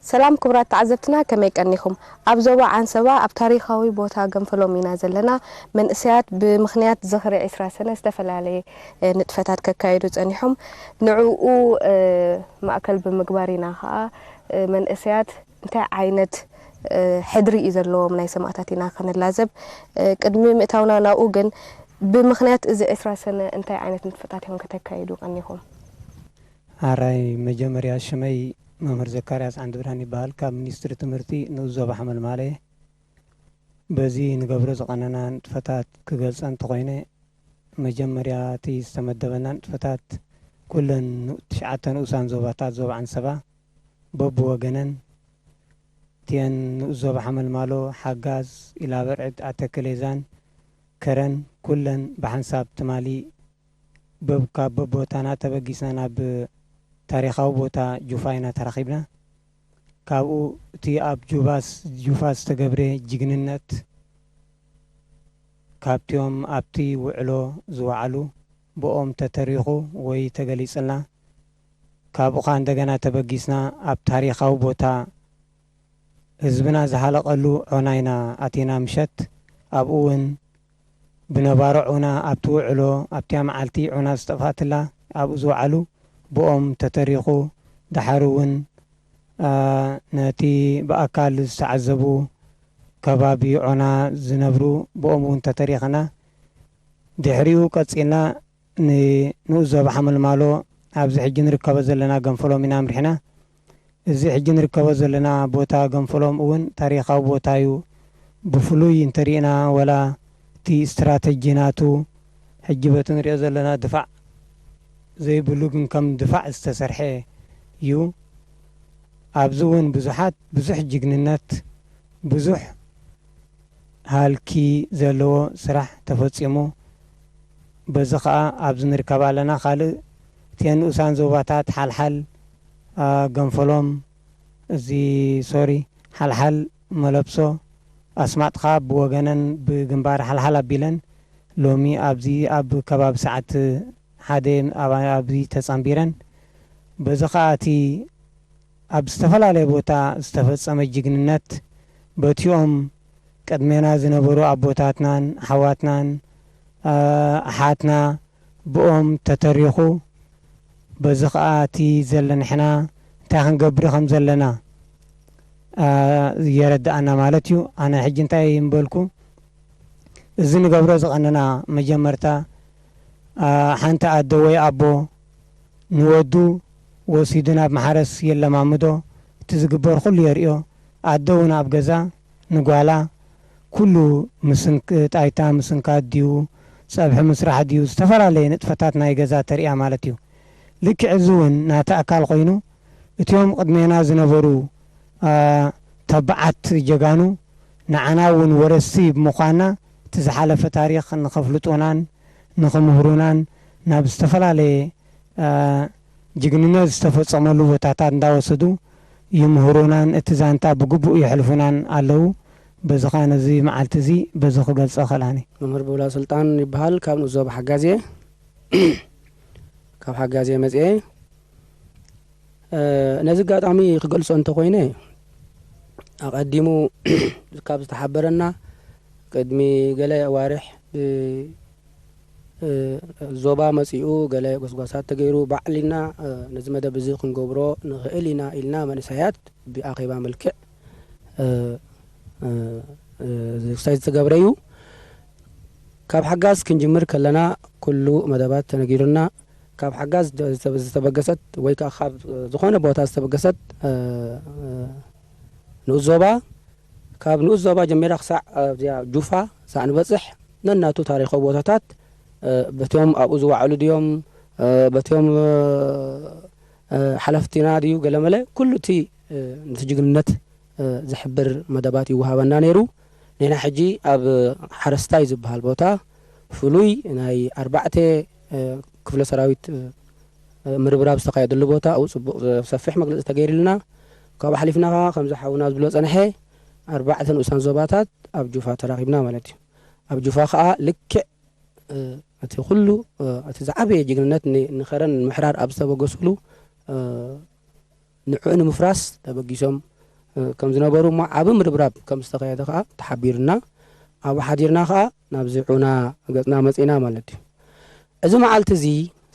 ሰላም ክቡራት ተዓዘብትና፣ ከመይ ቀኒኹም? ኣብ ዞባ ዓንሰባ ኣብ ታሪኻዊ ቦታ ገንፈሎም ኢና ዘለና። መንእሰያት ብምኽንያት ዝኽሪ ዕስራ ሰነ ዝተፈላለየ፣ እ፣ ንጥፈታት ከካይዱ ጸኒሖም። ንዕኡ፣ እ፣ ማእከል ብምግባር ኢና ኸኣ፣ እ፣ መንእሰያት እንታይ ዓይነት፣ እ፣ ሕድሪ እዩ ዘለዎም ናይ ሰማእታት ኢና ክንላዘብ። እ፣ ቅድሚ ምእታውና ናብኡ ግን ብምኽንያት እዚ ዕስራ ሰነ እንታይ ዓይነት ንጥፈታት ኢኹም ከተካይዱ ቀኒኹም? ኣራይ፣ መጀመርያ ሽመይ መምህር ዘካርያስ ዓንድብርሃን ይበሃል። ካብ ሚኒስትሪ ትምህርቲ ንኡስ ዞባ ሓመልማለ። በዚ ንገብሮ ዝቐነና ንጥፈታት ክገልጸ እንተኾይነ፣ መጀመርያ እቲ ዝተመደበና ንጥፈታት ኩለን ን-፣ ትሽዓተ ንኡሳን ዞባታት ዞባ ዓንሰባ በብወገነን እቲአን ንኡስ ዞባ ሓመልማሎ፣ ሓጋዝ፣ ኢላበርዕድ፣ ኣተከሌዛን ከረን ኩለን ብሓንሳብ ትማሊ በብ-፣ ካብ በቦታና ተበጊስና ናብ ታሪኻዊ ቦታ ጁፋ ኢና ተራኺብና። ካብኡ እቲ ኣብ ጁባስ-፣ ጁፋ ዝተገብረ ጅግንነት ካብቲኦም ኣብቲ ውዕሎ ዝወዓሉ ብኦም ተተሪኹ ወይ ተገሊጽልና። ካብኡ ኸኣ እንደገና ተበጊስና ኣብ ታሪኻዊ ቦታ ህዝብና ዝሃለቐሉ ዖና ኢና ኣቲና ምሸት። ኣብኡ እውን ብነባሮ ዑና ኣብቲ ውዕሎ ኣብቲያ መዓልቲ ዑና ዝጠፍኣትላ ኣብኡ ዝወዓሉ ብኦም ተተሪኹ። ደሓር እውን፣ አ፣ ነቲ ብኣካል ዝተዓዘቡ ከባቢ ዖና ዝነብሩ ብኦም እውን ተተሪኽና። ድሕሪኡ ቀጺልና ንንኡስ ዞባ ሓመልማሎ ኣብዚ ሕጂ ንርከቦ ዘለና ገንፈሎም ኢና ኣምሪሕና። እዚ ሕጂ ንርከቦ ዘለና ቦታ ገንፈሎም እውን ታሪኻዊ ቦታ እዩ። ብፍሉይ እንተሪእና ወላ እቲ ስትራተጂ ናቱ ሕጂ በቲ ንሪኦ ዘለና ድፋዕ ዘይብሉ ግን ከም ድፋዕ ዝተሰርሐ እዩ። ኣብዚ እውን ብዙሓት፣ ብዙሕ ጅግንነት፣ ብዙሕ ሃልኪ ዘለዎ ስራሕ ተፈጺሙ። በዚ ኸኣ ኣብዚ ንርከብ ኣለና። ካልእ እተን ንኡሳን ዞባታት ሓልሓል፣ አ፣ ገንፈሎም፣ እዚ፣ ሶሪ፣ ሓልሓል፣ መለብሶ፣ ኣስማጥ ኸኣ ብወገነን ብግንባር ሓልሓል ኣቢለን ሎሚ ኣብዚ ኣብ ከባቢ ሰዓት ሓደ ኣብ-፣ ኣብዚ ተጸንቢረን። በዚ ኸኣ እቲ ኣብ ዝተፈላለየ ቦታ ዝተፈጸመ ጅግንነት በቲኦም ቅድሜና ዝነበሩ ኣቦታትናን ኣሕዋትናን፣ አ፣ ኣሓትና ብኦም ተተሪኹ። በዚ ኸኣ እቲ ዘለንሕና እንታይ ክንገብር ከም ዘለና፣ አ፣ የረድኣና ማለት እዩ። ኣነ ሕጂ እንታይ ምበልኩ፣ እዚ ንገብሮ ዝቐነና መጀመርታ፣ አ፣ ሓንቲ ኣደ ወይ ኣቦ ንወዱ ወሲዱ ናብ ማሕረስ የለማምዶ። እቲ ዝግበር ኩሉ የርእዮ። ኣደ እውን ኣብ ገዛ ንጓላ ኩሉ ምስንክ-፣ ጣይታ ምስንካት ድዩ፣ ጸብሒ ምስራሕ ድዩ፣ ዝተፈላለየ ንጥፈታት ናይ ገዛ ተርእያ ማለት እዩ። ልክዕ እዚ እውን ናቲ ኣካል ኮይኑ፣ እቲኦም ቅድሜና ዝነበሩ፣ አ፣ ተባዓት ጀጋኑ ንዓና እውን ወረስቲ ብምዃንና እቲ ዝሓለፈ ታሪኽ ንኸፍልጡናን ንኽምህሩናን ናብ ዝተፈላለየ፣ አ፣ ጅግንነት ዝተፈጸመሉ ቦታታት እንዳወሰዱ ይምህሩናን እቲ ዛንታ ብግቡእ የሕልፉናን ኣለዉ። በዚ ኸኣ ነዚ መዓልቲ እዚ በዚ ክገልጾ እኽእል ኣነ። መምህር ብውላ ስልጣን ይበሃል። ካብ ንኡስ ዞባ ሓጋዝ እየ። ካብ ሓጋዝ እየ መጽኤ። እ፣ ነዚ ኣጋጣሚ ክገልጾ እንተኾይነ፣ ኣቐዲሙ ካብ ዝተሓበረና ቅድሚ ገለ ኣዋርሕ ብ-፣ እ፣ ዞባ መጺኡ ገለ ጎስጓሳት ተገይሩ ባዕልና፣ እ፣ ነዚ መደብ እዚ ክንገብሮ ንኽእል ኢና ኢልና መንእሰያት ብኣኼባ መልክዕ፣ እ፣ እ፣ እ፣ ዝግሳይ ዝተገብረ እዩ። ካብ ሓጋዝ ክንጅምር ከለና ኩሉ መደባት ተነጊሩና፣ ካብ ሓጋዝ ዝተ-፣ ዝተበገሰት ወይ ከኣ ካብ ዝኾነ ቦታ ዝተበገሰት፣ እ፣ እ፣ ንኡስ ዞባ፣ ካብ ንኡስ ዞባ ጀሚራ ክሳዕ ኣብዚኣ ጁፋ ክሳዕ ንበጽሕ ነናቱ ታሪኻዊ ቦታታት፣ እ፣ በቲኦም ኣብኡ ዝወዓሉ ድዮም፣ እ፣ በቲኦም፣ እ፣ እ፣ ሓለፍቲና ድዩ ገለመለ፣ ኩሉ እቲ፣ እ፣ ነቲ ጅግንነት፣ እ፣ ዝሕብር መደባት ይወሃበና ነይሩ። ንሕና ሕጂ ኣብ ሓረስታይ ዝበሃል ቦታ ፍሉይ ናይ ኣርባዕተ፣ እ፣ ክፍለ ሰራዊት፣ እ፣ እ፣ ምርብራብ ዝተኻየደሉ ቦታ ኣብኡ ጽቡቕ፣ እ፣ ሰፊሕ መግለጺ ተገይሩልና። ካብኡ ሓሊፍና ከኣ ከምዚ ሓውና ዝብሎ ጸንሐ ኣርባዕተ ንኡሳን ዞባታት ኣብ ጁፋ ተራኺብና ማለት እዩ። ኣብ ጁፋ ከኣ ልክዕ፣ እ፣ እቲ ኩሉ፣ እ፣ እቲ ዝዓበየ ጅግንነት ን-፣ ንኸረን ንምሕራር ኣብ ዝተበገስሉ፣ እ፣ ንዕኡ ንምፍራስ ተበጊሶም፣ ከም ዝነበሩ እሞ ዓቢ ምርብራብ ከም ዝተኻየደ ከኣ ተሓቢርና። ኣብኡ ሓዲርና ከኣ ናብዚ ዑና ገጽና መጺእና ማለት እዩ። እዚ መዓልቲ እዚ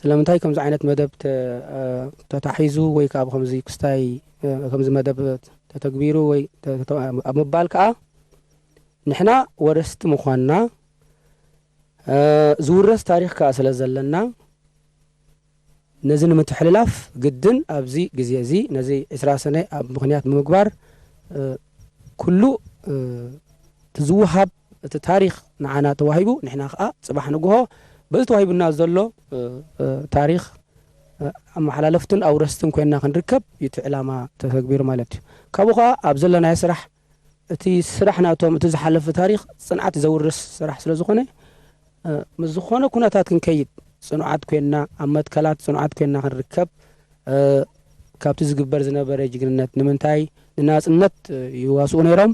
ስለምንታይ ከምዚ ዓይነት መደብ ተ-፣ እ፣ ተታሒዙ ወይ ከኣ ብኸምዚ ክስታይ፣ እ፣ ከምዚ መደብ ተተግቢሩ ወይ ተ-፣ ተ-፣ ኣብ ምባል ከኣ ንሕና ወረስቲ ምዃንና፣ እ፣ ዝውረስ ታሪኽ ከኣ ስለ ዘለና ነዚ ንምትሕልላፍ ግድን ኣብዚ ግዜ እዚ ነዚ ዕስራ ሰነ ኣብ ምኽንያት ብምግባር፣ እ፣ ኩሉ፣ እ፣ እቲ ዝወሃብ እቲ ታሪኽ ንዓና ተዋሂቡ፣ ንሕና ከኣ ጽባሕ ንግሆ በዚ ተዋሂቡና ዘሎ፣ እ፣ እ፣ ታሪኽ፣ እ፣ ኣመሓላለፍትን ኣውረስትን ኮይንና ክንርከብ እዩ እቲ ዕላማ ተተግቢሩ ማለት እዩ። ካብኡ ከኣ ኣብ ዘለናዮ ስራሕ፣ እቲ ስራሕ ናቶም፣ እቲ ዝሓለፈ ታሪኽ ጽንዓት ዘውርስ ስራሕ ስለ ዝኾነ፣ እ፣ ምስ ዝኾነ ኩነታት ክንከይድ ጽኑዓት ኮይንና፣ ኣብ መትከላት ጽኑዓት ኮይንና ክንርከብ፣ እ፣ ካብቲ ዝግበር ዝነበረ ጅግንነት፣ ንምንታይ ንናጽነት፣ እ፣ ይዋስኡ ነይሮም፣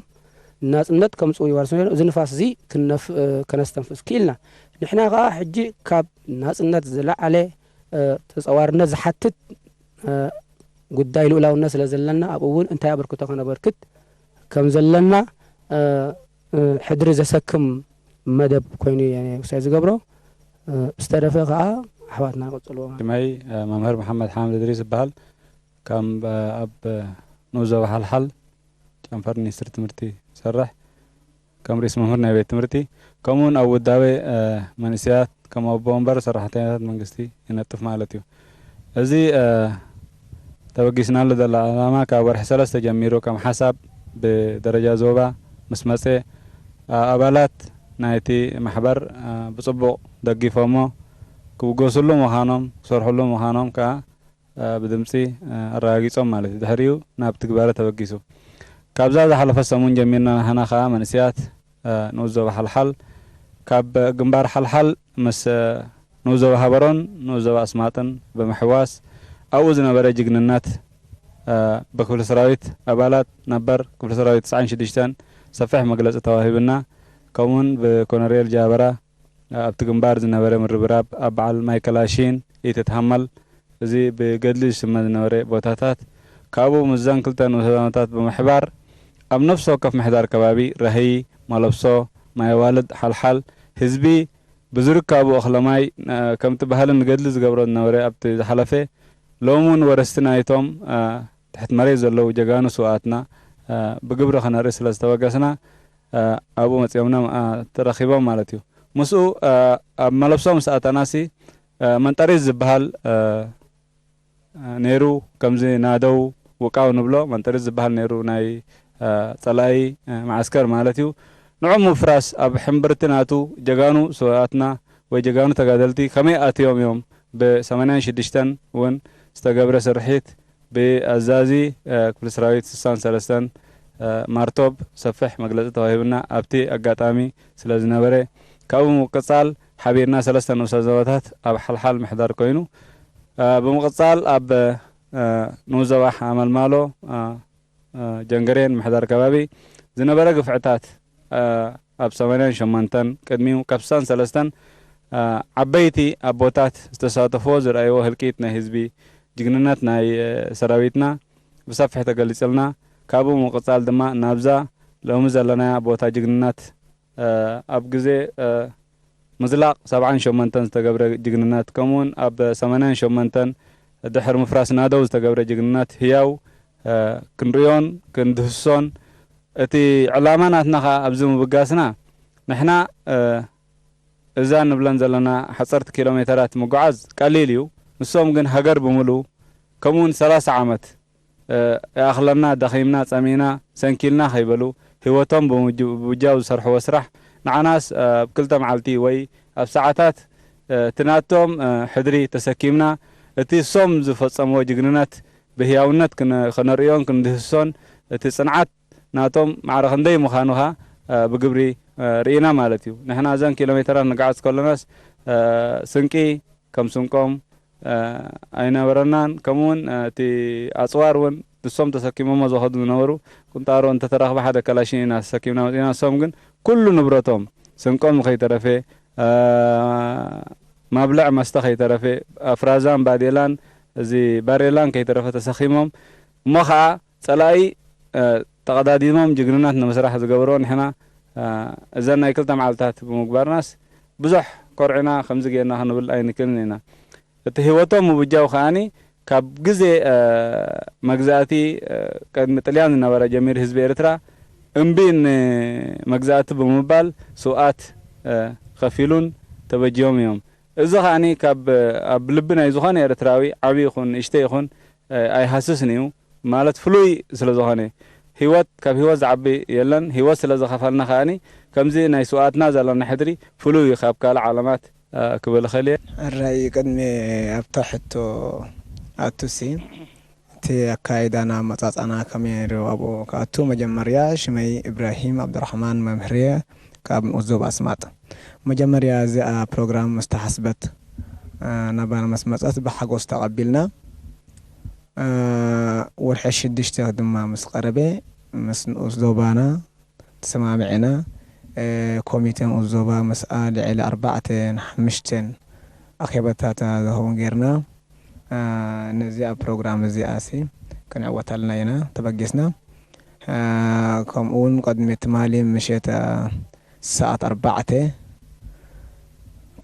ንናጽነት ከምጽኡ ይዋስኡ ነይሮም። እዚ ንፋስ እዚ ክንነፍ-፣ እ፣ ከነስተንፍስ ክኢልና። ንሕና ከኣ ሕጂ ካብ ናጽነት ዝለዓለ፣ እ፣ ተጸዋርነት ዝሓትት፣ እ፣ ጉዳይ ልኡላውነት ስለ ዘለና፣ ኣብኡ እውን እንታይ ኣበርክቶ ከነበርክት ከም ዘለና፣ እ፣ እ፣ ሕድሪ ዘሰክም መደብ ኮይኑ እየ ውሳኔ ዝገብሮ። እ፣ ዝተረፈ ከኣ ኣሕዋትና ይቕጽልዎ። ሽመይ፣ እ፣ መምህር መሓመድ ሓምድ እድሪስ ይበሃል። ከም፣ እ፣ ኣብ፣ እ፣ ንኡስ ዞባ ሓልሓል ጨንፈር ሚኒስትሪ ትምህርቲ ይሰርሕ። ከም ርእስ መምህር ናይ ቤት ትምህርቲ፣ ከምኡውን ኣብ ውዳቤ፣ እ፣ መንእሰያት ከም ኣቦ ወንበር ሰራሕተኛታት መንግስቲ ይነጥፍ ማለት እዩ። እዚ፣ እ፣ ተበጊስናሉ ዘለና ዕላማ ካብ ወርሒ ሰለስተ ጀሚሩ ከም ሓሳብ ብደረጃ ዞባ ምስ መጸ፣ እ፣ ኣባላት ናይቲ ማሕበር፣ እ፣ ብጽቡቕ ደጊፎሞ ክብገሱሉ ምዃኖም፣ ክሰርሕሉ ምዃኖም ከኣ፣ እ፣ ብድምጺ፣ እ፣ ኣረጋጊጾም ማለት እዩ። ድሕሪኡ ናብ ትግባረ ተበጊሱ። ካብዛ ዝሓለፈት ሰሙን ጀሚርና ንሕና ከኣ መንእሰያት፣ እ፣ ንኡስ ዞባ ሓልሓል ካብ ግንባር ሓልሓል ምስ፣ እ፣ ንኡስ ዞባ ሃበሮን ንኡስ ዞባ ኣስማጥን ብምሕዋስ ኣብኡ ዝነበረ ጅግንነት፣ እ፣ ብክፍሊ ሰራዊት ኣባላት ነበር ክፍሊ ሰራዊት ትስዓን ሽዱሽተን ሰፊሕ መግለጺ ተዋሂብና። ከምኡውን ብኮነሬል ጃበራ ኣብቲ ግንባር ዝነበረ ምርብራብ ኣብ በዓል ማይ ከላሺን ኢትትሃመል፣ እዚ ብገድሊ ዝስመ ዝነበረ ቦታታት፣ ካብኡ ምስዘን ክልተ ንኡሳት ዞባታት ብምሕባር፣ ኣብ ነፍሲ ወከፍ ምሕዳር ከባቢ፣ ራህይ፣ መለብሶ፣ ማይ ኣዋልድ፣ ሓልሓል፣ ህዝቢ ብዝርካቡ እኽለ ማይ፣ እ፣ ከምቲ ባህልን ገድሊ ዝገብሮ ዝነበረ ኣብቲ ዝሓለፈ፣ ሎሚ እውን ወረስቲ ናይቶም፣ እ፣ ትሕቲ መሬት ዘለዉ ጀጋኑ ስውኣትና፣ እ፣ ብግብሪ ከነርኢ ስለ ዝተበገስና፣ እ፣ ኣብኡ መጺኦምና፣ እ፣ ተረኺቦም ማለት እዩ። ምስኡ፣ እ፣ ኣብ መለብሶ ምስ ኣተናሲ፣ እ፣ መንጠሪዝ ዝበሃል፣ እ፣ ነይሩ። ከምዚ ናደው ውቃው ንብሎ መንጠሪዝ ዝበሃል ነይሩ፣ ናይ፣ እ፣ ጸላኢ፣ እ፣ መዓስከር ማለት እዩ። ንዑ ምፍራስ ኣብ ሕምብርቲ ናቱ ጀጋኑ ስውኣትና ወይ ጀጋኑ ተጋደልቲ ከመይ ኣትዮም እዮም ብሰማንያን ሽዱሽተን እውን ዝተገብረ ስርሒት ብኣዛዚ፣ እ፣ ክፍሊ ሰራዊት ስሳን ሰለስተን፣ እ፣ ማርቶብ ሰፊሕ መግለጺ ተዋሂብና ኣብቲ ኣጋጣሚ ስለ ዝነበረ፣ ካብኡ ብምቅጻል ሓቢርና ሰለስተ ንኡሳት ዞባታት ኣብ ሓልሓል ምሕዳር ኮይኑ፣ እ፣ ብምቅጻል ኣብ፣ እ፣ ንኡስ ዞባ ሓመልማሎ፣ እ፣ እ፣ ጀንገሬን ምሕዳር ከባቢ ዝነበረ ግፍዕታት፣ እ፣ ኣብ ሰማንያን ሸሞንተን ቅድሚኡ ካብ ስሳን ሰለስተን፣ እ፣ ዓበይቲ ኣቦታት ዝተሳተፍዎ ዝረኣይዎ ህልቂት ናይ ህዝቢ፣ ጅግንነት ናይ፣ እ፣ ሰራዊትና ብሰፊሕ ተገሊጽልና። ካብኡ ምቅጻል ድማ ናብዛ ሎሚ ዘለናያ ቦታ ጅግንነት፣ እ፣ ኣብ ግዜ፣ እ፣ ምዝላቕ ሰብዓን ሸሞንተን ዝተገብረ ጅግንነት፣ ከምኡውን ኣብ ሰማንያን ሸሞንተን ድሕሪ ምፍራስ ናደው ዝተገብረ ጅግንነት ህያው፣ እ፣ ክንርእዮን ክንድህስሶን፣ እቲ ዕላማ ናትና ኸኣ ኣብዚ ምብጋስና፣ ንሕና፣ እ፣ እዛ ንብለን ዘለና ሓጸርቲ ኪሎ ሜተራት ምጉዓዝ ቀሊል እዩ። ንሶም ግን ሃገር ብምሉኡ፣ ከምኡውን ሰላሳ ዓመት፣ እ፣ ይኣኽለና፣ ደኺምና፣ ጸሚእና፣ ሰንኪልና ከይበሉ፣ ህይወቶም ብምጅ-፣ ብምብጃው ዝሰርሕዎ ስራሕ፣ ንዓናስ፣ እ፣ ኣብ ክልተ መዓልቲ ወይ ኣብ ሰዓታት፣ እ፣ እቲ ናቶም፣ እ፣ ሕድሪ ተሰኪምና፣ እቲ ሶም ዝፈጸምዎ ጅግንነት ብህያውነት ክነ-፣ ከነርእዮን ክንድህስሶን፣ እቲ ጽንዓት ናቶም ማዕረ ክንደይ ምዃኑ ኸኣ፣ እ፣ ብግብሪ፣ እ፣ ርኢና ማለት እዩ። ንሕና እዘን ኪሎ ሜተራት ንግዓዝ ከሎናስ፣ እ፣ ስንቂ ከም ስንቆም፣ እ፣ ኣይነበረናን። ከምኡውን፣ እ፣ እቲ ኣጽዋር እውን ንሶም ተሰኪሞሞ ዝኸዱ ዝነበሩ፣ ቁንጣሮ እንተተረኽበ ሓደ ከላሽን ኢና ተሰኪምና መጺእና። ንሶም ግን ኩሉ ንብረቶም፣ ስንቆም ከይተረፈ፣ እ፣ ማብልዕ መስተ ከይተረፈ፣ ኣፍራዛን ባዴላን፣ እዚ ባሬላን ከይተረፈ ተሰኪሞም፣ እሞ ኸኣ ጸላኢ፣ እ፣ ተቐዳዲሞም ጅግንነት ንምስራሕ ዝገብርዎ ንሕና እዘን ናይ ክልተ መዓልታት ብምግባርናስ ብዙሕ ኮርዕና ከምዚ ጌርና ክንብል ኣይንክእልን ኢና። እቲ ህይወቶም ምብጃው ከኣኒ ካብ ግዜ መግዛእቲ ቅድሚ ጥልያን ዝነበረ ጀሚሩ ህዝቢ ኤርትራ እምቢ ንመግዛእቲ ብምባል ስውኣት ከፊሉን ተበጅዮም እዮም። እዚ ከኣኒ ካብ ኣብ ልቢ ናይ ዝኾነ ኤርትራዊ ዓብዪ ይኹን ንእሽተይ ይኹን ኣይሃስስን እዩ። ማለት ፍሉይ ስለ ዝኾነ ህይወት ካብ ህይወት ዝዓቢ የለን። ህይወት ስለ ዝኸፈልና ከኣኒ ከምዚ ናይ ስውኣትና ዘለና ሕድሪ ፍሉይ እዩ ካብ ካልእ ዓለማት ክብል እኽእል እየ። ሕራይ ቅድሚ ኣብታ ሕቶ ኣቱሲ እቲ ኣካይዳና ኣመጻጻና ከመይ ነይሩ ኣብኡ ክኣቱ መጀመርያ ሽመይ ኢብራሂም ኣብዱራሕማን መምህር እየ ካብ ንኡስ ዞባ ኣስማጥ። መጀመርያ እዚኣ ፕሮግራም ምስ ተሓስበት ናባና ምስ መጸት ብሓጎስ ተቐቢልና። ወርሒ ሽዱሽተ ድማ ምስ ቀረበ ምስ ንኡስ ዞባና ተሰማሚዕና። ኮሚተ ንኡስ ዞባ ምስኣ ልዕሊ ኣርባዕተን ሓምሽተን ኣኼባታት ዝኸውን ጌርና። ነዚኣ ፕሮግራም እዚኣ ሲ ክንዕወተልና ኢና ተበጊስና። ከምኡ እውን ቅድሚ ትማሊ ምሸት ሰዓት ኣርባዕተ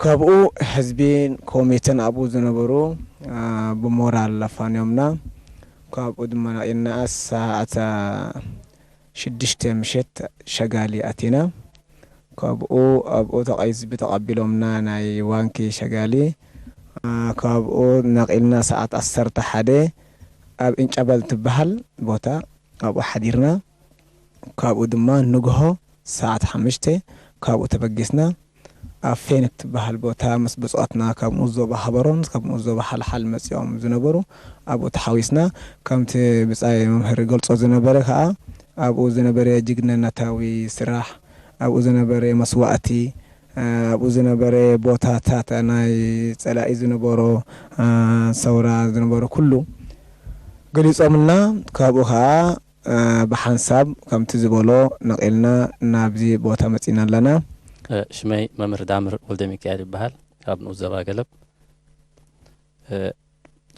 ካብኡ ህዝቢ ኮሚተን ኣብኡ ዝነበሩ ብሞራል ኣፋንዮምና። ካብኡ ድማ ነቒልና ሰዓት ሽዱሽተ ምሸት ሸጋሊ ኣቲና። ካብኡ ኣብኡ ተቐይ ህዝቢ ተቐቢሎምና ናይ ዋንኪ ሸጋሊ። ካብኡ ነቒልና ሰዓት ዓሰርተ ሓደ ኣብ እንጨበል ትበሃል ቦታ ኣብኡ ሓዲርና። ካብኡ ድማ ንግሆ ሰዓት ሓሙሽተ ካብኡ ተበጊስና። ኣብ ፌንክ ትበሃል ቦታ ምስ ብፁዓትና ካብ ንኡስ ዞባ ሃበሮን ካብ ንኡስ ዞባ ሓልሓል መጺኦም ዝነበሩ ኣብኡ ተሓዊስና። ከምቲ ብጻይ መምህር ይገልጾ ዝነበረ ከኣ ኣብኡ ዝነበረ ጅግንነታዊ ስራሕ፣ ኣብኡ ዝነበረ መስዋእቲ፣ ኣብኡ ዝነበረ ቦታታት ናይ ጸላኢ ዝነበሮ ሰውራ ዝነበረ ኩሉ ገሊጾምልና። ካብኡ ከኣ ብሓንሳብ ከምቲ ዝበሎ ነቒልና ናብዚ ቦታ መጺና ኣለና። ሽመይ መምህር ዳምር ወልደ ሚካኤል ይበሃል። ካብ ንኡስ ዘባ ገለብ።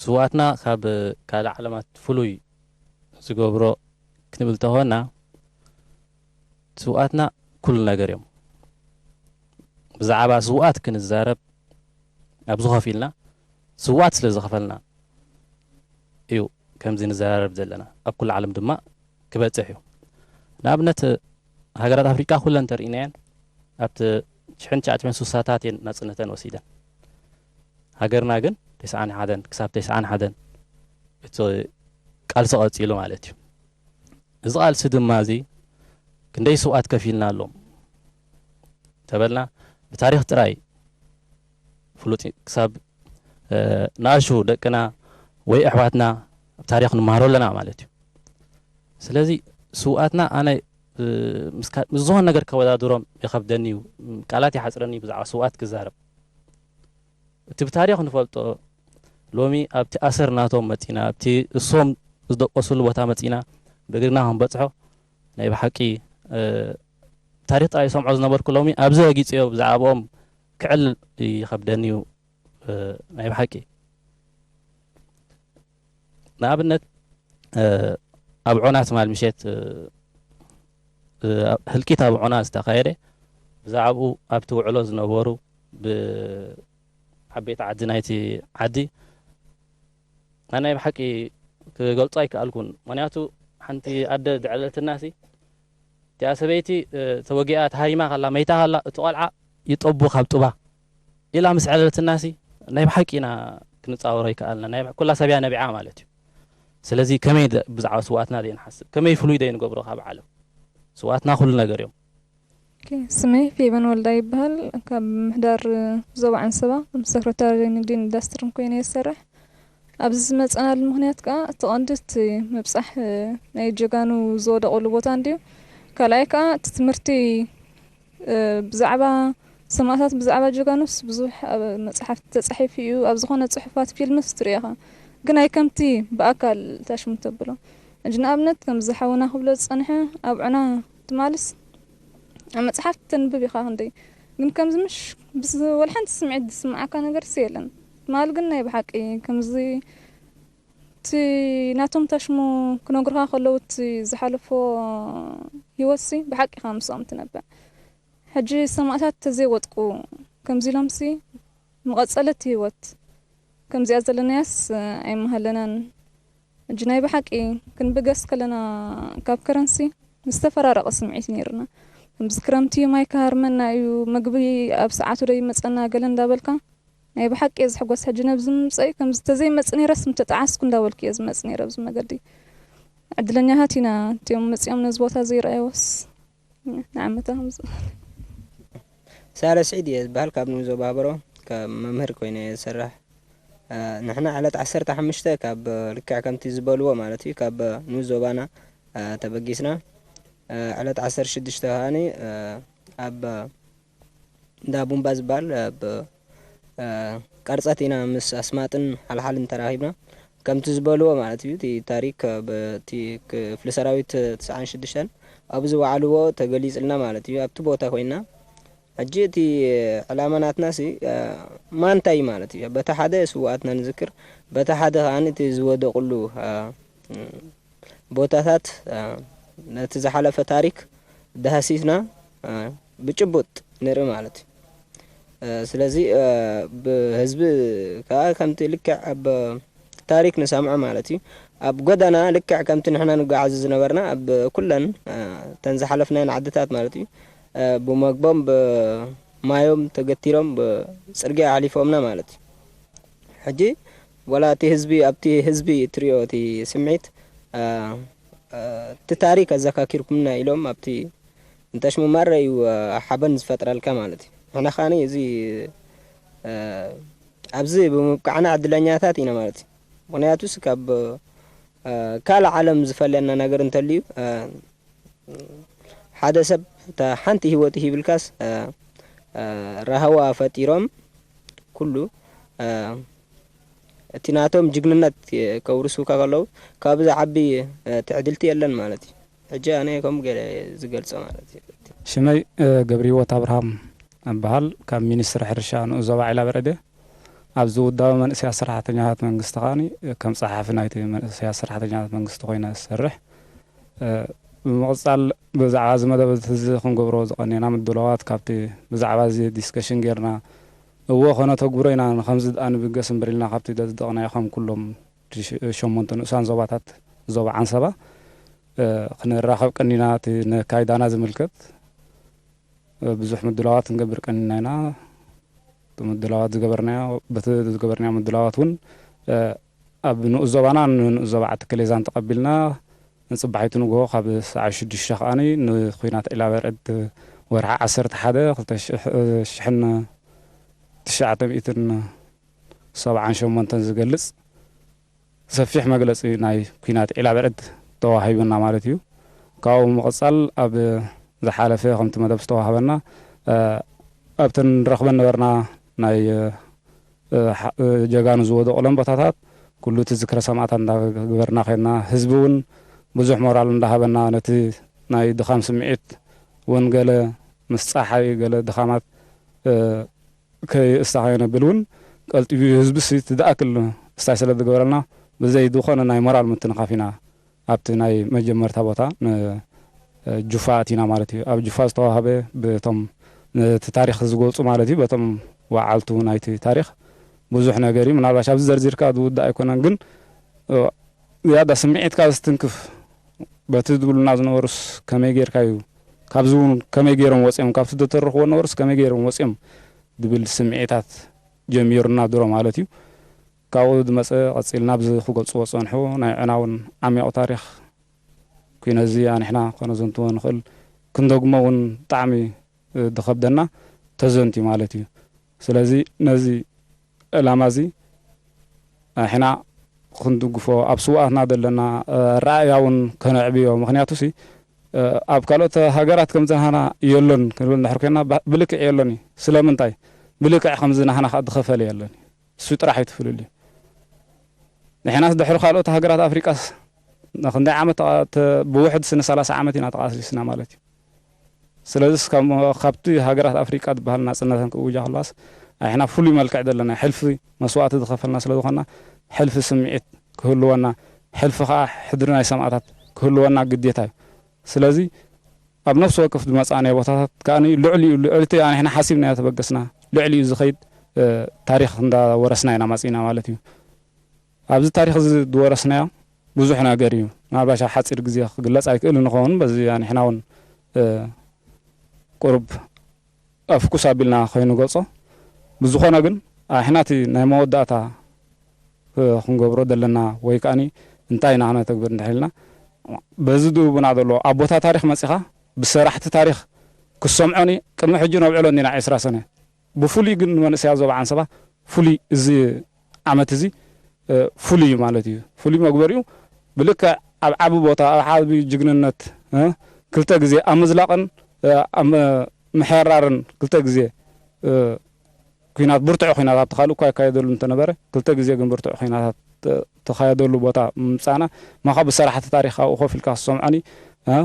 ስውኣትና ካብ ካልእ ዓለማት ፍሉይ ዝገብሮ ክንብል ተኾና ስውኣትና ኩሉ ነገር እዮም። ብዛዕባ ስውኣት ክንዛረብ ኣብዚ ኮፍ ኢልና ስውኣት ስለ ዝኸፈልና እዩ ከምዚ ንዘራረብ ዘለና። ኣብ ኩሉ ዓለም ድማ ክበጽሕ እዩ። ንኣብነት ሃገራት ኣፍሪቃ ኩለን ተርእናየን ኣብቲ ሽሕን ትሽዓተ ሚእትን ስሳታት እየን ናጽነተን ወሲደን። ሃገርና ግን ተስዓን ሓደን ክሳብ ተስዓን ሓደን እቲ ቃልሲ ቀጺሉ ማለት እዩ። እዚ ቃልሲ ድማ እዚ ክንደይ ስውኣት ከፊልና ኣሎም ተበልና ብታሪኽ ጥራይ ፍሉጥ እዩ። ክሳብ ንኣሹ ደቅና ወይ ኣሕዋትና ኣብ ታሪኽ ንመሃሮ ኣለና ማለት እዩ። ስለዚ ስውኣትና ኣነ ምስ ዝኾነ ነገር ከወዳድሮም ይኸብደኒ እዩ፣ ቃላት ይሓፅረኒ እዩ ብዛዕባ ስውኣት ክዛረብ። እቲ ብታሪኽ ንፈልጦ ሎሚ ኣብቲ ኣሰር ናቶም መፂና ኣብቲ እሶም ዝደቀስሉ ቦታ መፂና ብእግርና ክንበፅሖ ናይ ብሓቂ ታሪኽ ጥራይ ዝሰምዖ ዝነበርኩ ሎሚ ኣብዚ ረጊፅዮ ብዛዕባኦም ክዕልል ይኸብደኒ እዩ። ናይ ብሓቂ ንኣብነት ኣብ ዖና ትማል ምሸት ህልቂት ኣብ ዖና ዝተኻየደ ብዛዕባኡ ኣብቲ ውዕሎ ዝነበሩ ብዓበይቲ ዓዲ ናይቲ ዓዲ ናይ ብሓቂ ክገልጾ ኣይከኣልኩን። ምክንያቱ ሓንቲ ኣደ ዘዕለለትናሲ እቲኣ ሰበይቲ ተወጊኣ ተሃሪማ ከላ መይታ ከላ እቲ ቆልዓ ይጠቡ ካብ ጡባ ኢላ ምስ ዕለለትናሲ ናይ ብሓቂ ኢና ክንጻወሮ ኣይከኣልናን። ናይ ኩላ ሰብ እያ ነቢዓ ማለት እዩ። ስለዚ ከመይ ብዛዕባ ስውኣትና ዘይንሓስብ፣ ከመይ ፍሉይ ዘይንገብሮ ካብ ዓለም? ስውኣትና ኩሉ ነገር እዮም። ስመይ ፌቨን ወልዳ ይበሃል። ካብ ምሕዳር ዞባ ዓንሰባ ከም ሰክረታሪ ንግዲን ኢንዳስትርን ኮይነ ይሰርሕ። ኣብዚ ዝመፀናሉ ምኽንያት ከዓ እቲ ቀንዲ እቲ ምብፃሕ ናይ ጀጋኑ ዝወደቐሉ ቦታ እንድዩ። ካልኣይ ከዓ እቲ ትምህርቲ ብዛዕባ ሰማእታት ብዛዕባ ጀጋኑስ ብዙሕ ኣብ መፅሓፍቲ ተፃሒፉ እዩ። ኣብ ዝኾነ ፅሑፋት ፊልምስ ትሪኦ ኢኻ፣ ግን ኣይ ከምቲ ብኣካል ታሽሙ ተብሎ። ሕጂ ንኣብነት ከምዚ ሓውና ክብሎ ዝፀንሐ ኣብ ዑና ትማልስ ኣብ መፅሓፍ ተንብብ ኢኻ ክንደይ ግን ከምዚ ምሽ ወላ ሓንቲ ስምዒት ዝስምዓካ ነገርሲ የለን። ትማል ግን ናይ ብሓቂ ከምዚ እቲ ናቶም ታሽሙ ክነግሩኻ ከለዉ፣ እቲ ዝሓለፎ ህይወትሲ ብሓቂ ኢኻ ምስኦም ትነብዕ። ሕጂ ሰማእታት ተዘይወጥቁ፣ ከምዚ ኢሎምሲ ምቐጸለ እቲ ህይወት ከምዚኣ ዘለናያስ ኣይመሃለናን። ሕጂ ናይ ብሓቂ ክንብገስ ከለና፣ ካብ ከረንሲ ዝተፈራረቐ ስምዒት ነይርና። ከምዚ ክረምቲ ማይ ክሃርመና እዩ፣ ምግቢ ኣብ ሰዓቱ ዶ ይመጸና ገለ እንዳበልካ፣ ናይ ብሓቂ እየ ዝሕጎስ። ሕጂ ነብዚ ምምጸይ ከምዚ ተዘይመጽእ ነይረስ ምተጠዓስኩ እንዳበልኩ እየ ዝመጽእ ነይረ ኣብዚ መገዲ። ዕድለኛታት ኢና እቲኦም መጺኦም ነዚ ቦታ ዘይረኣይዎስ። ንዓመታ ከምዚ። ሳለ ስዒድ እየ ዝበሃል፣ ካብ ንኡስ ዞባ ሃበሮ ከም መምህር ኮይነ እየ ዝሰርሕ። እ፣ ንሕና ዕለት ዓሰርተ ሓሙሽተ ካብ ልክዕ ከምቲ ዝበልዎ ማለት እዩ፣ ካብ ንኡስ ዞባና፣ እ፣ ተበጊስና። እ፣ ዕለት ዓሰርተ ሽዱሽተ ከኣኒ፣ እ፣ ኣብ እንዳ ቡምባ ዝበሃል፣ እ፣ ብ-፣ እ፣ ቀርጸት ኢና ምስ ኣስማጥን ሓልሓልን ተራኺብና። ከምቲ ዝበልዎ ማለት እዩ፣ እቲ ታሪክ፣ እ፣ ብ-፣ እቲ ክፍሊ ሰራዊት ትስዓን ሽዱሽተን ኣብ ዝወዓልዎ ተገሊጽልና ማለት እዩ፣ ኣብቲ ቦታ ኮይና። ሕጂ እቲ ዕላማ ናትናሲ፣ እ፣ ማንታይ ማለት እዩ፣ በቲ ሓደ ስውኣትና ንዝክር፣ በቲ ሓደ ከኣ እቲ ዝወደቕሉ፣ እ፣ ቦታታት፣ እ፣ ነቲ ዝሓለፈ ታሪክ ዳህሲስና፣ እ፣ ብጭቡጥ ንርኢ ማለት እዩ። እ፣ ስለዚ፣ እ፣ ብህዝቢ ከኣ ከምቲ ልክዕ ኣብ ታሪክ ንሰምዖ ማለት እዩ። ኣብ ጎደና ልክዕ ከምቲ ንሕና ንጓዓዝ ዝነበርና ኣብ ኩለን፣ እ፣ እተን ዝሓለፍናየን ዓድታት ማለት እዩ፣ እ፣ ብመግቦም ብማዮም ተገቲሮም ብጽርግያ ኣሕሊፎምና ማለት እዩ። ሕጂ ወላ እቲ ህዝቢ፣ ኣብቲ ህዝቢ እትሪኦ እቲ ስምዒት፣ እ፣ እ፣ እቲ ታሪክ ኣዘካኪርኩምና ኢሎም ኣብቲ እንተሽሙ ማራ እዩ፣ እ፣ ሓበን ዝፈጥረልካ ማለት እዩ። ንሕና ከኣኒ እዚ፣ እ፣ ኣብዚ ብምብቃዕና ዕድለኛታት ኢና ማለት እዩ። ምኽንያቱስ ካብ፣ እ፣ ካልእ ዓለም ዝፈልየና ነገር እንተልዩ፣ እ፣ ሓደ ሰብ እታ ሓንቲ ህይወቱ ሂብልካስ፣ እ፣ እ፣ ራህዋ ፈጢሮም ኩሉ፣ እ፣ እቲ ናቶም ጅግንነት ከውርሱካ ከለዉ ካብዚ ዓቢ፣ እ፣ ትዕድልቲ የለን ማለት እዩ። ሕጂ ኣነ ከምኡ ገለ ዝገልጾ ማለት እዩ። ሽመይ፣ እ፣ ገብረህይወት ኣብርሃም እበሃል። ካብ ሚኒስትሪ ሕርሻ ንኡስ ዞባ ዒላ በርዕድ እየ። ኣብዚ ውዳበ መንእሰያት ሰራሕተኛታት መንግስቲ ከኣኒ ከም ጸሓፊ ናይቲ መንእሰያት ሰራሕተኛታት መንግስቲ ኮይነ ዝሰርሕ። እ፣ ብምቕጻል ብዛዕባ እዚ መደብ እዚ ክንገብሮ ዝቐነና ምድላዋት ካብቲ ብዛዕባ እዚ ዲስከሽን ጌርና፣ እወ ከነተግብሮ ኢና፣ ንኸምዚ ደኣ ንብገስ እምበር ኢልና ካብቲ ዘጽደቕናዮ ከም ኩሎም ሸሞንተ ንኡሳን ዞባታት ዞባ ዓንሰባ፣ እ፣ ክንራኸብ ቀኒና፣ እቲ ነካይዳና ዝምልከት፣ እ፣ ብዙሕ ምድላዋት ክንገብር ቀኒና ኢና። እቲ ምድላዋት ዝገበርናዮ፣ በቲ ዝገበርናዮ ምድላዋት እውን፣ እ፣ ኣብ ንኡስ ዞባና ንንኡስ ዞባ ዓዲ ከሌዛን ተቐቢልና፣ ንጽባሒቱ ንግሆ ካብ ሰዓት ሽዱሽተ ከኣኒ ንኹናት ዒላ በርዕድ ወርሒ ዓሰርተ ሓደ ክልተ ሽሕን ትሽዓተ ሚእትን ሰብዓን ሸሞንተን ዝገልጽ ሰፊሕ መግለጺ ናይ ኲናት ዒላ በርዕድ ተዋሂቡና ማለት እዩ። ካብኡ ብምቕጻል ኣብ ዝሓለፈ ከምቲ መደብ ዝተዋህበና፣ እ፣ ኣብተን ንረኽበን ነበርና ናይ፣ እ፣ ሓ-፣ እ፣ ጀጋኑ ዝወደቑለን ቦታታት ኩሉ እቲ ዝክረ ሰማእታት እንዳገበርና ኸድና፣ ህዝቢ እውን ብዙሕ ሞራል እንዳሃበና፣ ነቲ ናይ ድኻም ስምዒት እውን ገለ ምስ ጸሓይ ገለ ድኻማት፣ እ፣ ከየስታኸ ነብል እውን ቀልጢፉ ህዝቢ ሲ ትደኣክል ስታይ ስለ ዝገበረልና ብዘይ ዝኾነ ናይ ሞራል ምትንኻፍ ኢና ኣብቲ ናይ መጀመርታ ቦታ ን-፣ ጁፋ ኣቲና ማለት እዩ። ኣብ ጁፋ ዝተዋህበ በቶም ነቲ ታሪኽ ዝገልጹ ማለት እዩ፣ በቶም ወዓልቱ ናይቲ ታሪኽ ብዙሕ ነገር እዩ። ምናልባሽ ኣብዚ ዘርዚርካ ዝውዳእ ኣይኮነን፣ ግን ዝያዳ ስምዒትካ ዝትንክፍ በቲ ዝብሉና ዝነበሩስ ከመይ ጌርካ እዩ፣ ካብዚ እውን ከመይ ገይሮም ወፂኦም፣ ካብቲ ዝተረኽዎ ነበሩስ ከመይ ገይሮም ወፂኦም ዝብል ስምዒታት ጀሚሩና ድሮ ማለት እዩ። ካብኡ ዝመፀ ቀፂልና ብዚ ክገልፅዎ ዝፀንሑ ናይ ዕናውን ዓሚቕ ታሪኽ ኩነዚ ኣንሕና ከነዘንትዎ ንኽእል፣ ክንደግሞ እውን ብጣዕሚ ዝኸብደና ተዘንትዩ ማለት እዩ። ስለዚ ነዚ ዕላማ እዚ ኣንሕና ክንድግፎ፣ ኣብ ስውኣትና ዘለና፣ እ፣ ኣረኣእያ እውን ከነዕብዮ። ምኽንያቱ ሲ፣ እ፣ ኣብ ካልኦት ሃገራት ከምዚ ናህና የሎን ክንብል እንድሕር ኮይና፣ ባ-፣ ብልክዕ የሎን እዩ። ስለምንታይ? ብልክዕ ከምዚ ናህና ከኣ ዝኸፈለ የሎን እዩ። እሱ ጥራሕ እዩ እቲ ፍልልዩ። ንሕናስ ድሕሪ ካልኦት ሃገራት ኣፍሪቃስ ንክንደይ ዓመት ተቓ-፣ ተ-፣ ብውሕድ ስኒ ሰላሳ ዓመት ኢና ተቓሲስና ማለት እዩ። ስለዚስ ካብ፣ ካብቲ ሃገራት ኣፍሪቃ ዝበሃል ናጽነተን ክእውጃ ከለዋስ፣ ኣሕና ፍሉይ መልክዕ ዘለና፣ ሕልፊ መስዋእቲ ዝኸፈልና ስለ ዝኾንና፣ ሕልፊ ስምዒት ክህልወና፣ ሕልፊ ከኣ ሕድሪ ናይ ሰማእታት ክህልወና ግዴታ እዩ። ስለዚ ኣብ ነፍሲ ወከፍ ዝመጻእናዮ ቦታታት ከኣ ልዕሊኡ፣ ልዕሊ እቲ ኣንሕና ሓሲብናዮ ተበገስና፣ ልዕሊኡ ዝኸይድ፣ እ፣ ታሪኽ እንዳወረስና ኢና መጺእና ማለት እዩ። ኣብዚ ታሪኽ እዚ ዝወረስናዮ ብዙሕ ነገር እዩ። ምናልባሽ ኣብ ሓጺር ግዜ ክግለጽ ኣይክእልን ይኸውን። በዚ ኣንሕና እውን፣ እ፣ ቁሩብ ኣፍኩስ ኣቢልና ኮይኑ ገልጾ። ብዝኾነ ግን ኣንሕና እቲ ናይ መወዳእታ፣ እ፣ ክንገብሮ ዘለና ወይ ከኣኒ እንታይ ኢና ክነተግብር እንድሕር ኢልና፣ በዚ ድቡና ዘሎ ኣብ ቦታ ታሪኽ መጺኻ ብሰራሕቲ ታሪኽ ክሰምዖኒ ቅድሚ ሕጂ ነብዕሎ እንዲና ዕስራ ሰነ። ብፍሉይ ግን ንመንእሰያት ዞባ ዓንሰባ ፍሉይ እዚ ዓመት እዚ፣ እ፣ ፍሉይ እዩ ማለት እዩ። ፍሉይ መግበሪኡ ብልክዕ ኣብ ዓቢ ቦታ፣ ኣብ ዓቢ ጅግንነት፣ እ፣ ክልተ ግዜ ኣብ ምዝላቕን፣ እ፣ ኣብ ም-፣ ምሕራርን ክልተ ግዜ፣ እ፣ ኲናት፣ ብርቱዕ ኲናት ኣብቲ ካልእ እኳ ይካየደሉ እንተነበረ፣ ክልተ ግዜ ግን ብርቱዕ ኲናታት ተ-፣ ተኻየደሉ ቦታ ምምጻእና፣ ማኻ ብሰራሕቲ ታሪኽ ኣብኡ ኮፍ ኢልካ ክሰምዖኒ፣ እ፣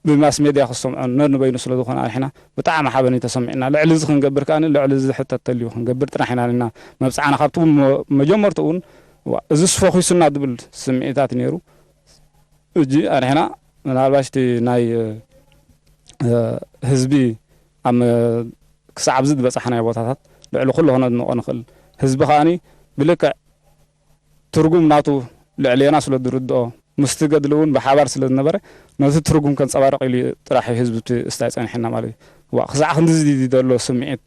ብማስ ሜድያ ክሰምዖ ነንበይኑ ስለ ዝኾነ ኣንሕና ብጣዕሚ ሓበን እዩ ተሰሚዕና። ልዕሊ እዚ ክንገብር ከኣ ልዕሊ እዚ ሕተት ተልዩ ክንገብር ጥራሕ ኢና ኢልና መብጽዓና። ካብቲ እውን መ-፣ መጀመርትኡ እውን ዋ፣ እዝስ ፈኺሱና ዝብል ስምዒታት ነይሩ። እጂ ኣንሕና ምናልባሽ እቲ ናይ፣ እ፣ ህዝቢ ኣብ መ-፣ ክሳዕ ኣብዚ ዝበጻሕናዮ ቦታታት ልዕሊ ኩሉ ክነድንቖ ንኽእል። ህዝቢ ከኣኒ ብልክዕ ትርጉም ናቱ ልዕሌና ስለ ዝርድኦ፣ ምስቲ ገድሊ እውን ብሓባር ስለ ዝነበረ፣ ነቲ ትርጉም ከንጸባርቕ ኢሉ ጥራሕ እዩ ህዝቢ እቲ እስታይ ጸኒሕና ማለት እዩ። ዋ፣ ክሳዕ ክንድዚ ድዩ ዘሎ ስምዒት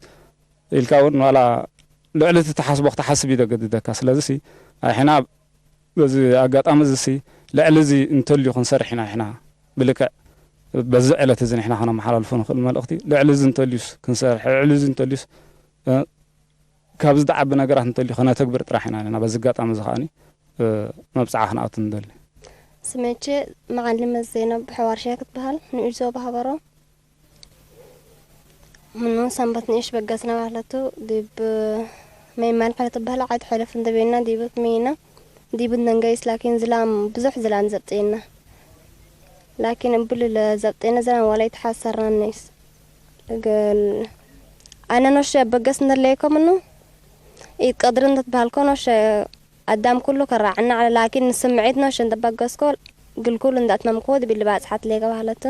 ኢልካ እውን ዋላ ልዕሊ እቲ ትሓስቦ ክትሓስብ እዩ ዘገድደካ። ስለዚ ሲ፣ ኣሕና በዚ ኣጋጣሚ እዚ ሲ፣ ልዕሊ እዚ እንተልዩ ክንሰርሕ ኢና። ኣሕና ብልክዕ በዚ ዕለት እዚ ንሕና ከነመሓላልፎ ንኽእል መልእኽቲ፣ ልዕሊ እዚ እንተልዩስ ክንሰርሕ፣ ልዕሊ እዚ እንተልዩስ፣ እ፣ ካብ ዝዓቢ ነገራት እንተልዩ ከነተግብር ጥራሕ ኢና ኣለና። በዚ ኣጋጣሚ እዚ ከኣኒ፣ እ፣ መብጽዓ ክንኣቱ ንደሊ። ስመቼ መዓልመ ዜና ብሕዋር ሻይ ክትበሃል ንኡሽ ዞባ ሃበሮ። ምኑ ሰንበት ንእሽ በገስና ባህለቱ ዲብ መይማን ሐለ ትበሃል ዓድ ሐለፍ እንደቤና ዲብት መይና ዲብት መንገይስ ላኪን ዝላም ብዙሕ ዝላም ዘብጤና ላኪን እብል ለዘብጤና ዝላም ዋላ ይተሓሰርና ነይስ እግል ኣነ ኖሸ በገስ እንደለይኮ ምኑ ኢት ቀድር እንደትበሃልኮ ኖሸ ኣዳም ኩሉ ከራዕና ዓለ ላኪን ንስምዒት ኖሸ እንደበገስኮ ግልኩል እንዳትመምክዎ ድቢል ባጽሓት ሌገ ባህለቱ